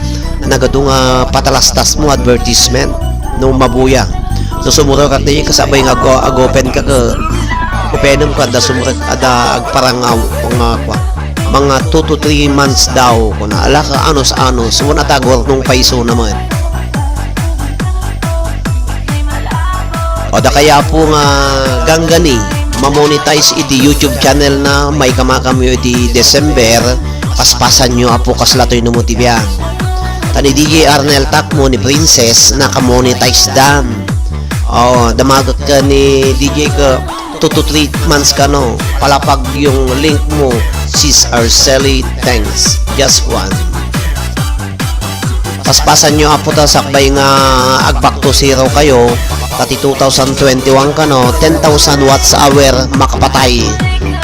nagadu nga patalastas mo, advertisement, no mabuya. No sumrek iti kasabay nga ag-, ag-open ka, ka, openem ka, adda sumrek, adda agparangaw, nga kua. Mga two to three months daw, kuna, ala ka, anus-anus, wen atagor nung paiso naman. O, dakay Apo nga ganggani, mamonetize iti YouTube channel na, maikamakamyo iti December, paspasanyo, Apo, kasla toy no mo ti biang. Ta ni D J Arnel Takmo ni Princess, nakamonetize dan. O, damagek ka ni D J ka, two to three months kano, palapag yung link mo, Sis Arceli, thanks. Just one. Paspasanyo, Apo, ta sakbay nga ag back to zero kayo, ta ti two thousand twenty-one kano, ten thousand watts hour makapatay.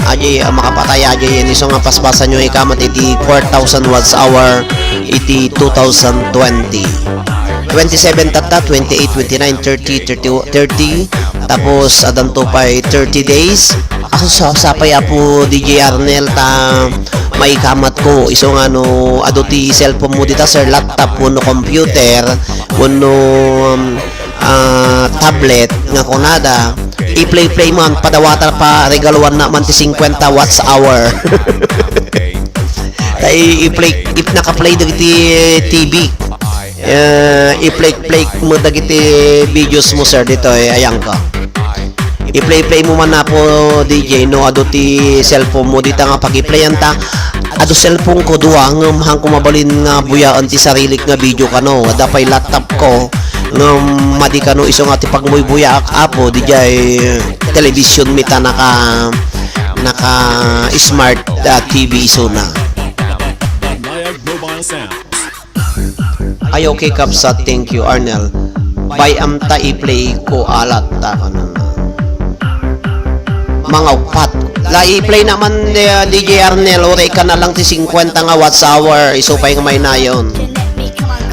Aji, ah, makapatay, aji, yan isu nga paspasanyo, ikamat iti four thousand watts hour iti two thousand twenty. Twenty-seven tatta, twenty-eight, twenty-nine, thirty, thirty, thirty, tapos adanto pay thirty days. Aso sa, sapay, Apo D J Arnel, ta maikamat ko. Isu nga no adu ti cellphone mo dita, sir, laptop wenno computer, wenno, um, ah, tablet nga kunada, i-play-play man, padawata pa, regaluanna man ti fifty watts hour. Ta i-, i-play, if naka-play dagiti T V, eh, i-play-play mo dagiti videos mo, sir, ditoy, eh, ayang ka. I-play-play mo man apo, D J, no adu ti cellphone mo dita nga pag-i-playan ta. Adu cellphone ko dua, ngem hanko mabalin nga buyaen ti sarilik nga video kano. Adda pay laptop ko, ngem madi kano isu nga ti pagbuybuyaak apo, D J, television mi ta naka, naka smart, ah, T V isuna. Ay, okay, kabsat. Thank you, Arnel. Bay-am ta i-play ko alat ta kanana. Mga upat. La i-play naman, eh, D J Arnel, uray ka na lang ti singkwenta nga watts hour, isu pay nga maynayon.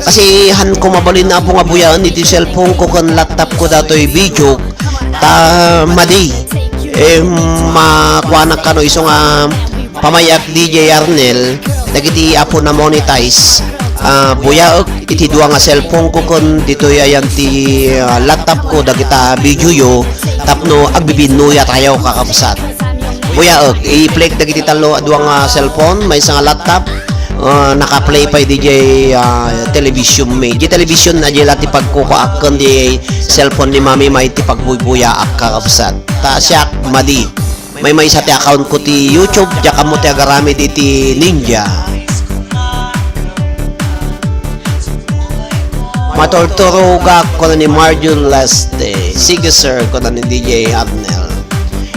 Kasi hanko mabalin apo nga buyaen iti cellphone ko ken laptop ko datoy video, ta madi. Eh, makuanak kano isu nga pamayak D J Arnel, dagiti apo na monetize, ah, buyaek iti dua nga cellphone ko ken ditoy ayan ti, ah, laptop ko dagita video yo tapno agbibinnoya tayo, kakabsat. Buyaek, i-play dagiti tallo a dua nga cellphone, maysa nga laptop, ah, naka-play pay D J, ah, television mi. Di television na di la ti pagkukuakken di cellphone ni Mami May ti pagbuybuyaak, kakabsat. Ta siak, madi. Maymaysa ti account ko ti YouTube, diak ammo ti agaramid iti Ninja. Maturturogak, kuna ni Marjun Leste. Sige, sir, kuna ni D J Arnel.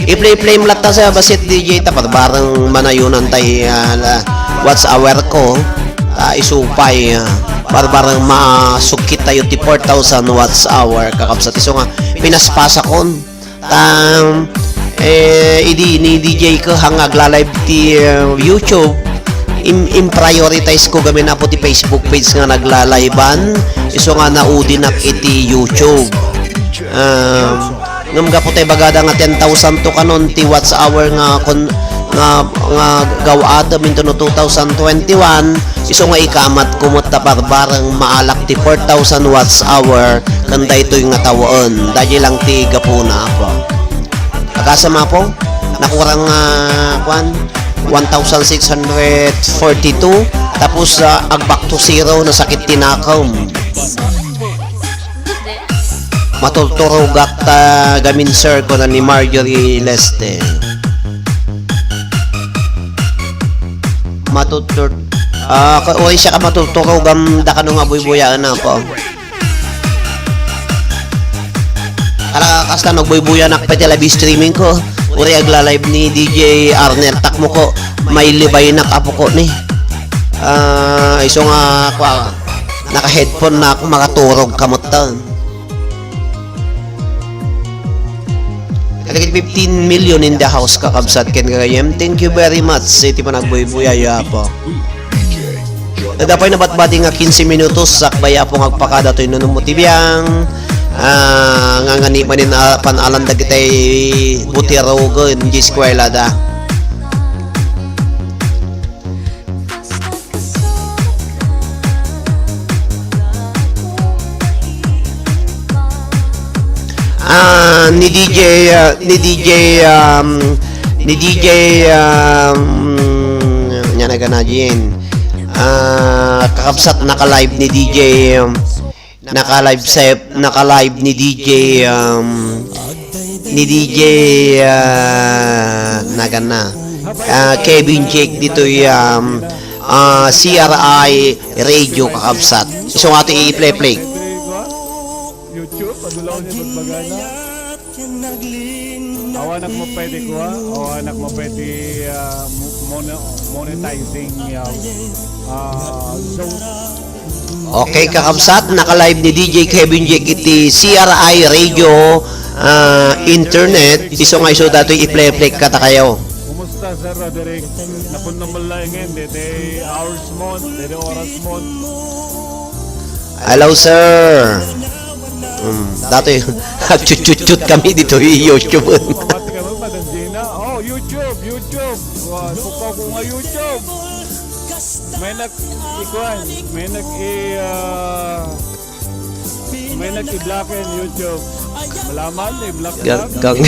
I-play-play mo latta sa basit D J ta barbareng manayunan tay, ah, la-, watts hour ko. Ta isu pay, ah, barbareng masukit tayo ti four thousand watts hour, kakabsat. Isu nga, pinaspasakon. Ta, eh, idi ni D J ko hang agla-live ti, eh, YouTube, im-, im-prioritize ko gamin apo ti Facebook page nga nagla-live-an, isu nga naudinak iti YouTube. Um, ngem gapu tay bagada nga ten thousand to kanon ti watts hour nga kon-, nga, nga gaw-atem intono two thousand twenty-one, isu nga ikamat ko met ta barbareng maalak ti four thousand watts hour ken daytoy nga tawen. Daydi lang ti gapuna, apo. Agasem, apo? Nakurang nga, kuan, one thousand six hundred forty-two, tapos, ah, ag-back to zero, nasakit ti nakem. Maturturogak ta gamin, sir, kuna ni Marjorie Leste. Matutur-, ah, ka-, uray siak a maturturogam da kano nga buybuyaen, apo. Ala, kasta nagbuybuyanak pay ti live streaming ko. Uray agla-live ni D J Arnel, takmo ko, mailibaynak, apo ko ni. Ah, isu nga, kua, naka-headphone na ako, makaturog ka met ta. Kadagiti fifteen million in the house, kakabsat ken gagayem. Thank you very much. Iti panagbuybuyay, apo. Adda pay nabatbati nga quince minutos, sakbay, apo, nga agpakada toy nunum mo ti biang. Ah, nga ngani manin, ah, pan-alan dagitay butirogen, di eskwela da. Ah, ni D J, ah, ni D J, um, ni D J, um, nya na gana, Jin. Ah, kakabsat, naka-live ni D J, um, naka-live sa, naka-live ni D J, um, ni D J, ah, nagan na. Ah, Kevin Jake ditoy, um, ah, C R I Radio, kakabsat. Isu nga ti i-play-play. YouTube, ano lang yung pagbagana? Awanak mo pwede kuha, awanak mo pwede, ah, mo-, mono-, monetizing, ah, ah, zone. Okay, kakabsat, naka-live ni D J Kevin Jake iti C R I Radio, ah, internet. Isu nga isu datoy i-play-play kata kayo. Kumusta, Sir Roderick? Napunno mo lang ngayon, dede hours mo, dede oras mo. Hello, sir. Hmm, dati, agchut-chut-chut kami dito, YouTube. Mabati kami, Madam Gina. Oh, YouTube, YouTube. Wa, sukaw ko nga YouTube. May nag-, ikuan, may nag-, i-, ah, may nag-i-block in YouTube. Malaman, i-block Gang, lang. Gang.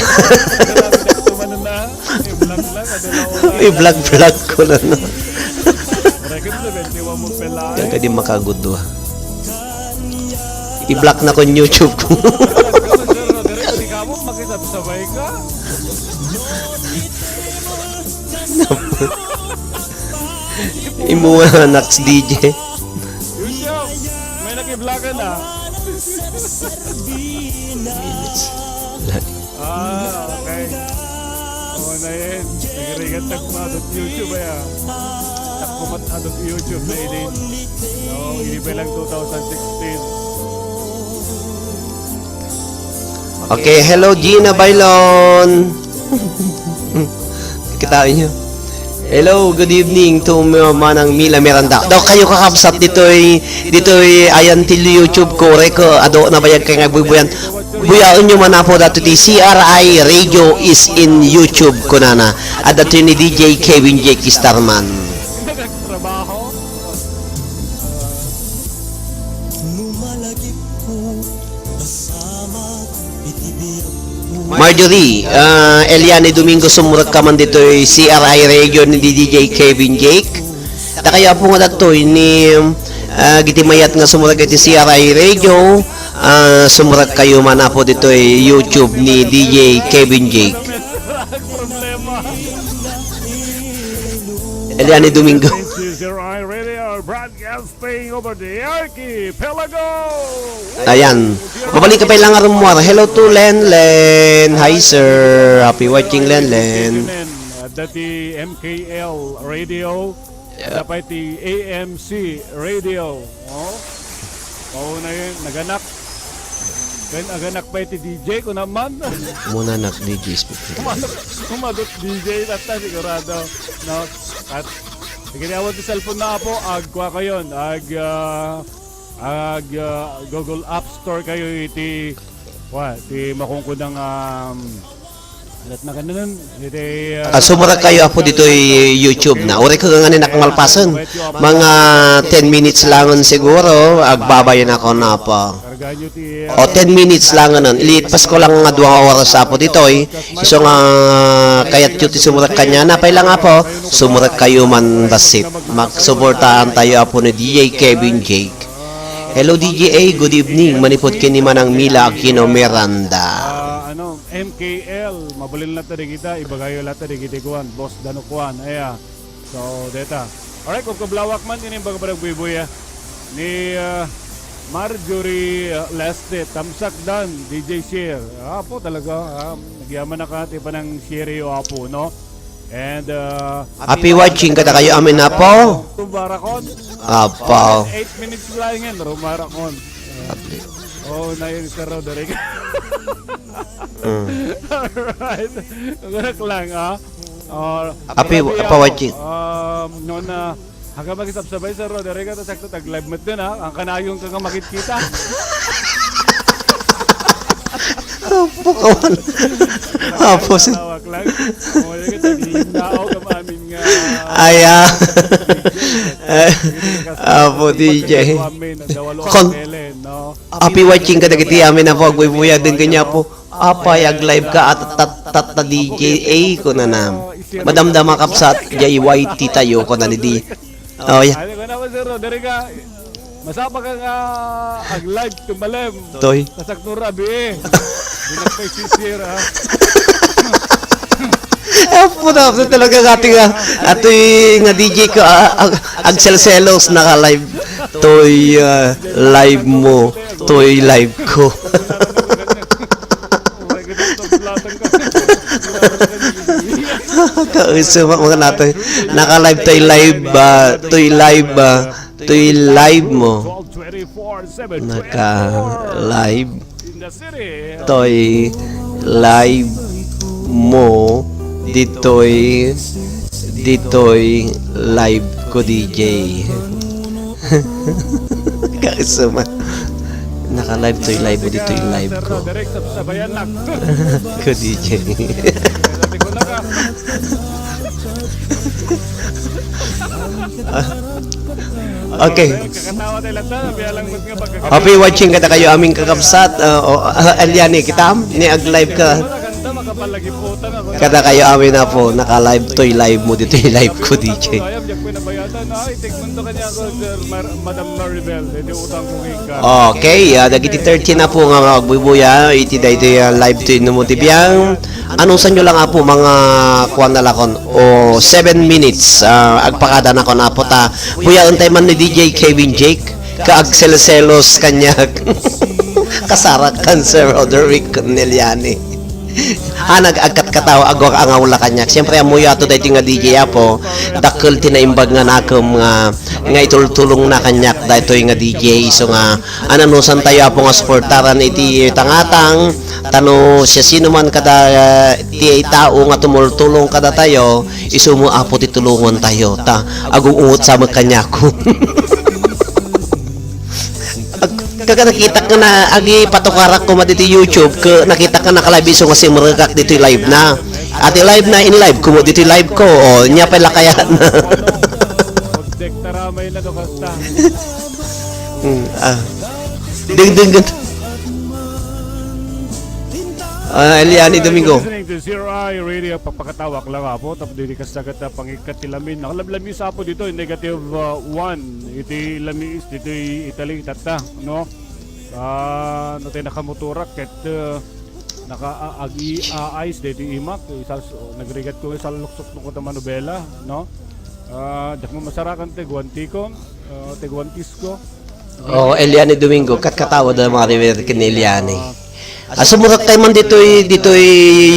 Ano lang, i-block lang, ano lang, wala. I-block-block ko na, no? Record na, twenty-one mo pala, eh. Kaya di makagudwa. I-block na ko yung YouTube ko. Sir Roderick, di ka mo, mag- Sabsabay ka? Imo nga, Nax D J. Yusuf, may nakiblakan ah. Ah, okay. Oo na yan. Nagrigat tagmadot YouTube ay ah. Takkumat adot YouTube na ini. No, ini pa lang two thousand sixteen. Okay, hello Gina Bailon. Kita niyo. Hello, good evening to Manang Mila Miranda. Daw kayo kakabsat ditoy, ditoy ayan ti YouTube ko, rek, ado na bayag kay nga bubuyan. Buyaen nyo man apo dati ti C R I Radio is in YouTube kunana. Adda ni D J Kevin Jake Starman. Nagtrabaho. Marjorie, ah, Eliane Domingo, sumurek ka man ditoy C R I Radio ni D J Kevin Jake. Ta kayo apo nga datoy ni, ah, giti mayat nga sumurek iti C R I Radio, ah, sumurek kayo man apo ditoy YouTube ni D J Kevin Jake. Problema. Eliane Domingo. C R I Radio Broadcasting over the Archipelago. Ayan. Mabalik ka pa ilang arumwar. Hello to Len Len. Hi, sir. Happy watching, Len Len. Dati M K L Radio. Dapat ti A M C Radio. Oh? Oo na yun. Naganak. Ken aganak pa iti D J ko naman. Muna nak D J speaker. Umadot D J tatta sigurado. No? At sige, awat ti cellphone na apo, agkua kayon, ag, ah, ag, ah, Google App Store kayo iti, wa, ti makungkudang, um, alat na kanan, iti, ah, Ah, sumurek kayo apo ditoy YouTube na. Uray ko nga ni nakmalpasen. Mga ten minutes langen siguro, agbabayan ako na apo. O, ten minutes langen. Ilipas ko lang nga dua nga oras apo ditoy. Isu nga kayatyo ti sumurek kaniana. Apay lang apo, sumurek kayo man bassit. Magsuportaan tayo apo ni D J Kevin Jake. Hello, D J A. Good evening. Manipod ken ni Manang Mila Aquino Miranda. Ah, ano, M K L, mabalin latta di kita, ibagayo latta di kita kuan, boss Dano kuan, aya. So, deta. Alright, kung kablawak man, ini baga barag buybuya. Ni, ah, Marjorie, ah, Leste, Tamsak Dan, D J Share. Ah, po talaga, ah, nagyaman na ka, ti panang share yo, apo, no? And, ah, Happy watching kada kayo amin apo. Rumarakon. Apo. Eight minutes lang yan, rumarakon. Oh, na yun, Sir Roderick. Mm. Alright. Kurak lang, ah. Oh, Happy, grabe happy ako. Watching. Um, no na, hanggang makisabsabay, Sir Roderick, at sakto tag-live mo din, ha? Ang kanayon ka nga makit-kita. Apo, kawan. Apo, si- Tawag lang. Oh, yun, kita, di na ako kamamin nga. Aya. Apo, D J. Kon- Kon- no? Happy watching kadagiti amin apo, agbuybuya din kanya po. Apay, ag-live ka at tat-, tat-, tat-, D J A ko na na. Madamdama kapsat, J Y T tayo ko na ni di. Oh, yeah. Ano ko na po, Sir Roderick, ah? Masapa ka nga ag-live tumalem. Toy. Kasakto rabi eh. Di na pa isisir, ah. Eh, puta, puta talaga nga ating, ah, atoy nga D J ko, ah, ag-, agselselos, naka-live. Toy, ah, live mo. Toy live ko. Kauso, mga, mga natin. Naka-live toy live, ah, toy live, ah, toy live mo. Naka-live toy live mo ditoy, ditoy live ko, D J. Kaisa man. Naka-live toy live mo ditoy live ko. Direct sa sabayan lang. Ko, D J. Sabi ko na ka. Okay. Kakatawa tayo lang tayo. Biya lang mo nga pagkakatawa. Happy watching kada kayo aming kakabsat. Uh, o, uh, Eliane, kita ni ag-live ka. Maganda, makapalagiputan ako. Kada kayo amin na po, naka-live toy live mo ditoy live ko, D J. Ayam, yak Nabayatan na, itikman to kanya ako, Sir Mar-, Madam Maribel. Iti utang ko kay ka. Okay, ah, dagiti thirty na po nga mga agbubuya, iti daytoy, ah, live to Inno Mo Ti Biang. Anusan nyo lang, apo, mga kuwan na lakon, o seven minutes, ah, agpakada na kon, apo, ta buyaen tayo man ni D J Kevin Jake, ka agselselos kaniak. Kasarak kan Sir Roderick Neliani. Ah, nag-agkatkataw, agwak angawla kaniak. Siyempre, ammoyo ato daytoy nga D J, apo. Dakkel ti naimbag nga nakem nga, nga itultulongna kaniak daytoy nga D J. So nga, ananusan tayo, apo, nga suportaran iti tangatang. Tano siasino man kada, ti tao nga tumultulong kada tayo, isu mo, apo, ti tulongan tayo. Ta, agung-ungot sa met kaniak. Ag-, kaga nakitak nga na, agi patukarak ko ditoy YouTube, ke nakitak nga nakalive isu nga simrekak ditoy live na. Ati live na, in live ko mo ditoy live ko, o, nia pay lakayat na. Object taramay na to, kasta. Hmm, ah. Ding, ding, ding. Ah, Eliani Domingo. Listening to Zero Eye Radio, papakatawak lang, apo, tapos diri ka sagat na pangikat ti lamin. Nakalablami sa apo dito, negative uh, one. Iti lamis, dito Italy, tatta, no? Ah, no tayo nakamotorak, ket uh, naka-, agi-, a-ice, dito imak, isas-, nagrigat ko, isang luksok no ko ta manubela, no? Ah, diak mo masarakan, te, guantikon, ah, te, guantisko. Oh, Eliani Domingo, katkatawa da Mariver ken Eliani. Ah, sumurak tayo man ditoy, ditoy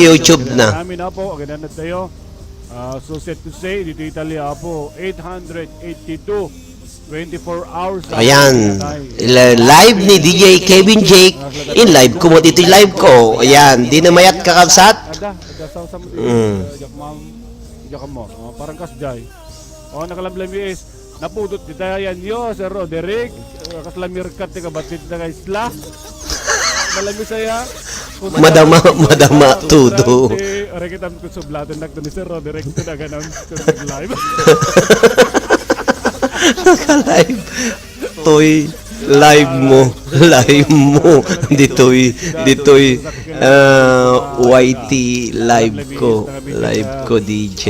YouTube na. Namin na po, aganan na tayo. Ah, so set to say, dito Italia po, eight hundred eighty-two, twenty-four hours. Ayan. Li- Live ni D J Kevin Jake. In live ko mo ditoy live ko. Ayan. Di na mayat, kakabsat. Ada, ada sa sa mo. Mm. Diak mam, diak mo. Oh, parang kasjay. Oh, nakalablami is, napudot di tayo yan yo, Sir Roderick. Uh, kasla mirkat ti kabatid na ka isla. Malami saya. Madama, madama, tudo. Rekitam ko sublatan na ni Sir Roderick. Ito na ganun. Live. Live. Toy, live mo. Live mo. Ditoy, ditoy, ah, Y T live ko. Live ko, D J.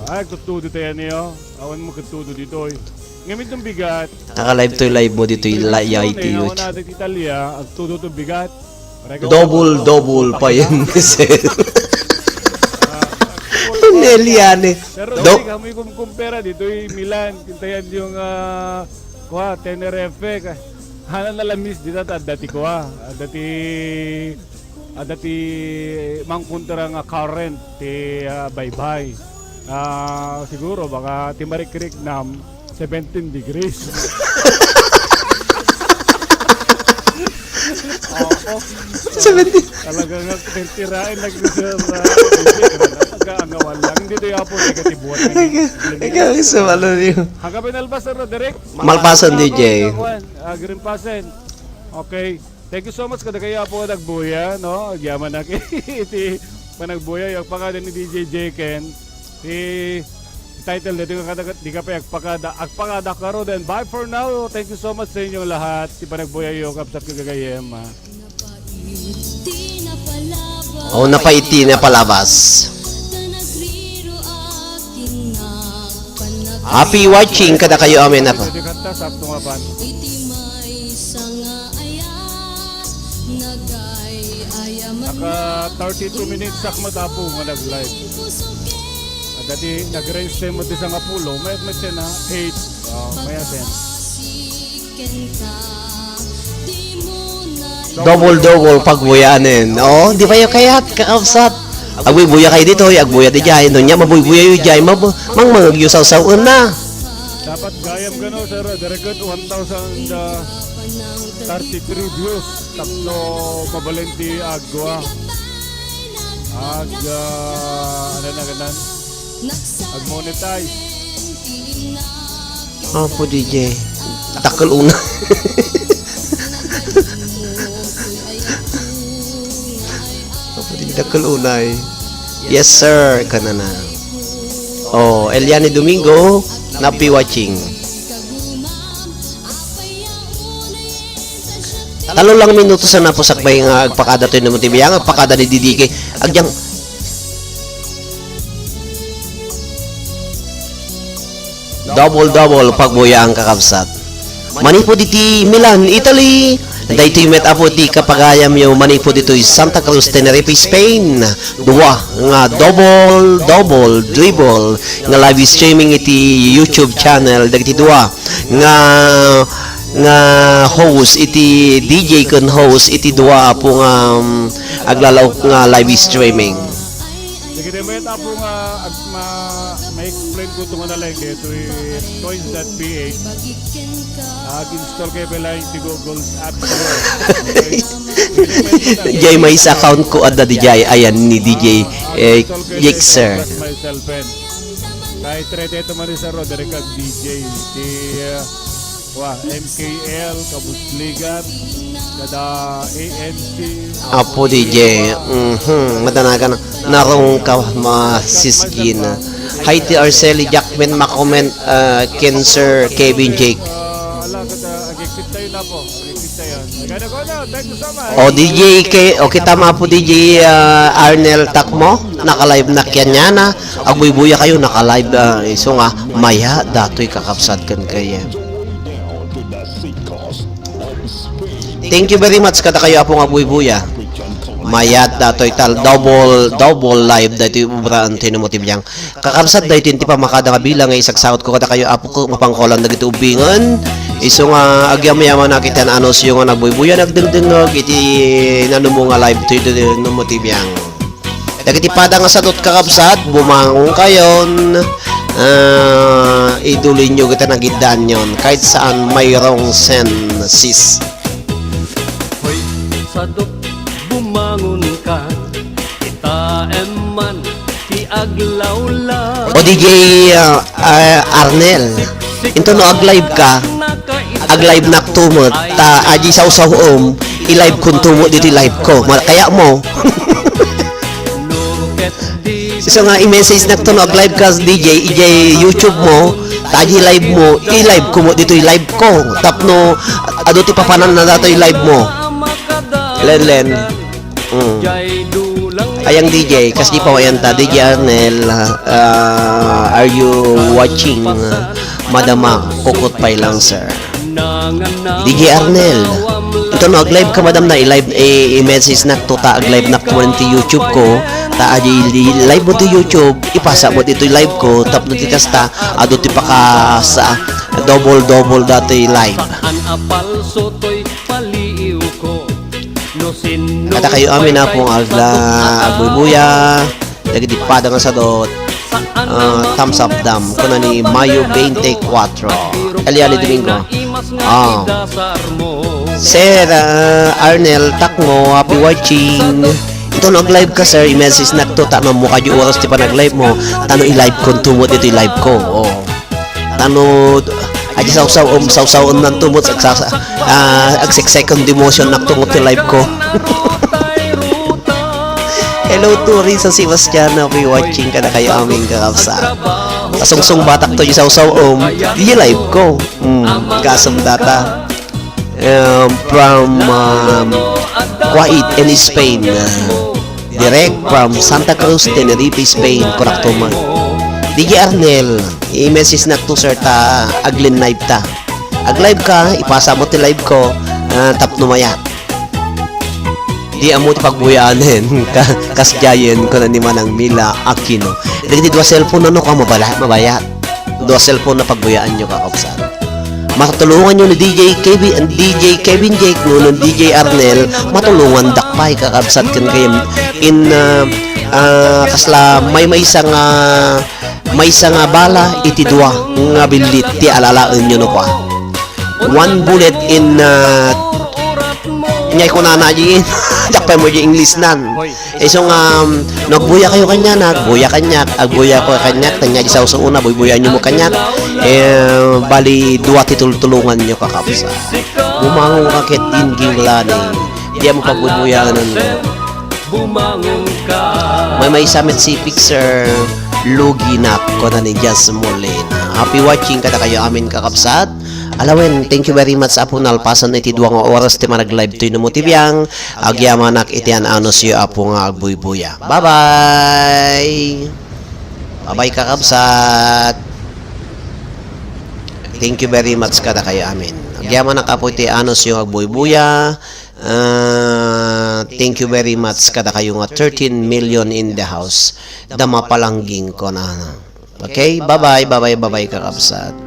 Ay, tutudo tayo niyo. Awan mo katudo dito eh. Ngayon itong bigat. Naka-live to, live mo dito yung la- Y T Awan YouTube. Natin Italia, ang tudo itong bigat. Double, double pa yan, sir. Nelian eh. Pero Dok. Hindi kami kumkumpara dito yung Milan. Kintayan yung, ah, kuha, Tenerife. Ka- Hana na lamis dito at dati kuha. Dati, dati mangkuntra nga current ti ah, baybay. Ah, siguro baka ti marikrik nam seventeen degrees. Oo. Seventeen. Talaga nga, tentirain nag-reserve. Pagkaangawan lang. Hindi tayo po negative one. Ikaw, isa malo niyo. Hanggang pinalbas, Sir Roderick. Malpasan, D J. Kuwan, ah, Green Pasen. Okay. Thank you so much kada kayo po nagbuya, no? Agyaman na iti panagbuya, yung pakada ni D J Jeken. Ti title dito nga kada di ka pa agpakada, agpakada karo then. Bye for now. Thank you so much sa inyong lahat. Ti panagbuya yung kapsat ko gagayem, ha? Oh, napaiti, napalabas. Happy watching kada kayo, amen na pa. Pwede kanta sa tungapan. Naka thirty-two minutes sak matapo nga nag-live. At dati nag-range time mo ti sangapulo, may, may siya na eight. Oh, may asen. Double-double pagbuyanen. Oh, di ba yung kayat, kakabsat? Agbuya kayo dito, agbuya di jay. Doon niya, mabuya yung jay, mab- mang mga gyusaw-saw na. Dapat gayam gano, sir, direkot one thousand thirty-three views. Tapno mabalenti agwa. Ag, ah, ano na ganan? Ag-monetize. Apo D J. Dakkel una. Apo D J, dakkel unay. Yes, sir. Kanana. Oh, Eliane Domingo, napi watching. Talo lang minuto sa napusakbay nga agpakada to yung naman tibiyang, agpakada ni D D K. Agyang Double-double pagbuyaan, kakabsat. Manipud iti Milan, Italy, daytoy met, Apo, ti kapagayamyo manipud ditoy Santa Cruz, Tenerife, Spain. Dua nga double, double, dribble nga live streaming iti YouTube channel dagiti dua nga, nga host iti D J ken host iti dua, Apo, nga, um, aglalaok nga live streaming. Dagiti met, Apo, nga ag-, ma-, ma-explain ko ito nga nalay daytoy toys dot P H. Ag-install kayo pala iti Google App Store. Okay? Jay, maysa account ko adda di Jay. Ayan ni D J, ah, eh, install kayo Jake, sir. Plus myself, eh. Kahit rete ito man ni Sir Roderick ag D J, si, uh, Wa, M K L, Kabusligan, kada A N C, Apo D J, mhm, madanagan, narong ka, masisgin. Hi, ti Arceli Jackman, makomment, ah, ken Sir Kevin Jake. Ah, ala, kada, ag-exit tayo na po. Ag-exit tayo. Agad ako na. Thank you so much. O, D J, ke-, o, kita mo po, D J, ah, Arnel Takmo, naka-live na kanya na. Agbuybuya kayo, naka-live, ah, isu nga, maya, datoy kakabsat ken kayo. Thank you very much kadakayo, Apo, nga agbuybuya. Mayat datoy tal double, double live daytoy obraan ti no mo ti biang. Kakabsat daytoy ti pamakada nga bilang nga isagsaot ko kadakayo, Apo, ko mapangkolan dagiti ubbingen. Isu nga agyamayaman a kiti an-anusyo nga nagbuybuya nagdengdengngeg iti nanumo nga live toy no mo ti biang. Dagiti pada nga sadot, kakabsat, bumangon kayon. Ah, idulinyo kita nagiddaanyon. Kahit saan, mayroong senses. Hoy, sadot, bumangon ka. Kita man ti aglawlaw. O D J, ah, ah, Arnel, into no ag-live ka, ag-live nak tumot, ta adi sawsaw-om, i-live kon tumot ditoy live ko. Mal-, kaya mo. So nga, i-message nak to no ag-live ka, D J, ijay YouTube mo, ta adi live mo, i-live ko mo ditoy live ko. Tapno, adu ti papanan na datoy live mo. Len, len. Mm. Ayang D J, kas di pa wayan ta, D J Arnel, ah, are you watching, ah, madama? Kukut pay lang, sir. D J Arnel, ito no, ag-live ka, madam, na i-live, i-, i-message nak to ta ag-live nak to man ti YouTube ko, ta adi i-live mo ti YouTube, ipasa mo ditoy live ko, tapno ti kasta, adu ti pakasa, double-double datoy live. Kada kayo amin, Apo, nga agla-, agbubuya, dagiti pada nga sadot, ah, thumbs up dam, kuna ni Mayo twenty-four, Eliali Domingo. Ah. Sir, ah, Arnel Takmo, happy watching. Ito no ag-live ka, sir, i-message nak to, ta no, mukadyo oras ti panag-live mo, ta no i-live ko, tumot iti live ko. Oh. Tano, adi sawsaw-, um, sawsaw-, um, nan tumot, agsasa-, ah, agsek-second demotion nak tumot ti live ko. Hello, Turi, sa Sebastian, happy watching kada kayo amin, kakabsat. Kasungsung batak to, di sawsaw-, um, di live ko. Hmm, kasam data. Um, from, um, Kuwait and Spain, uh, direct from Santa Cruz, Tenerife, Spain, kunak to man. D J Arnel, i-message nak to, sir, ta ag-live ta. Ag-live ka, ipasa mo ti live ko, ah, tapno mayat. Di amo ti pagbuyaanen, ka-, kas Giant, kuna ni Manang Mila Aquino. Dagiti dua cellphone, ano ka, mabala-, mabayat. Dua cellphone na pagbuyaanyo, kakabsat. Matulunganyo ni D J Kevin, D J Kevin Jake, no, no, D J Arnel, matulungandak pay, kakabsat, ken kayem in, ah, ah, kasla maymaysa nga, maysa nga bala iti dua nga billit ti alalaenyo, no, kua. One bullet in, ah, inyay kunana di, dakpay mo di English nan. Isu nga, um, no, agbuya kayo kaniak, agbuya kaniak, agbuya ko kaniak, kaniak di sawsaw-una, buybuyaanyo mo kaniak. Eh, bali, dua ti tultulonganyo, kakabsat. Bumangon ka ket din gimlani. Di mo pagbuybuyaan. Maymaysa met si Pixar, lugi nak, kuna ni Jazz Molina. Happy watching kada kayo amin, kakabsat. Alawen, thank you very much, Apo, nalpasan iti dua nga oras ti manag-live toy no mo ti biang. Agyamanak iti an-anusyo, Apo, nga agbuybuya. Bye-bye! Bye-bye, kakabsat! Thank you very much kadakayo amin. Agyamanak, Apo, iti anusyo nga agbuybuya. Ah, thank you very much kadakayo nga thirteen million in the house. Da mapalangging ko na. Okay? Bye-bye, bye-bye, bye-bye, kakabsat.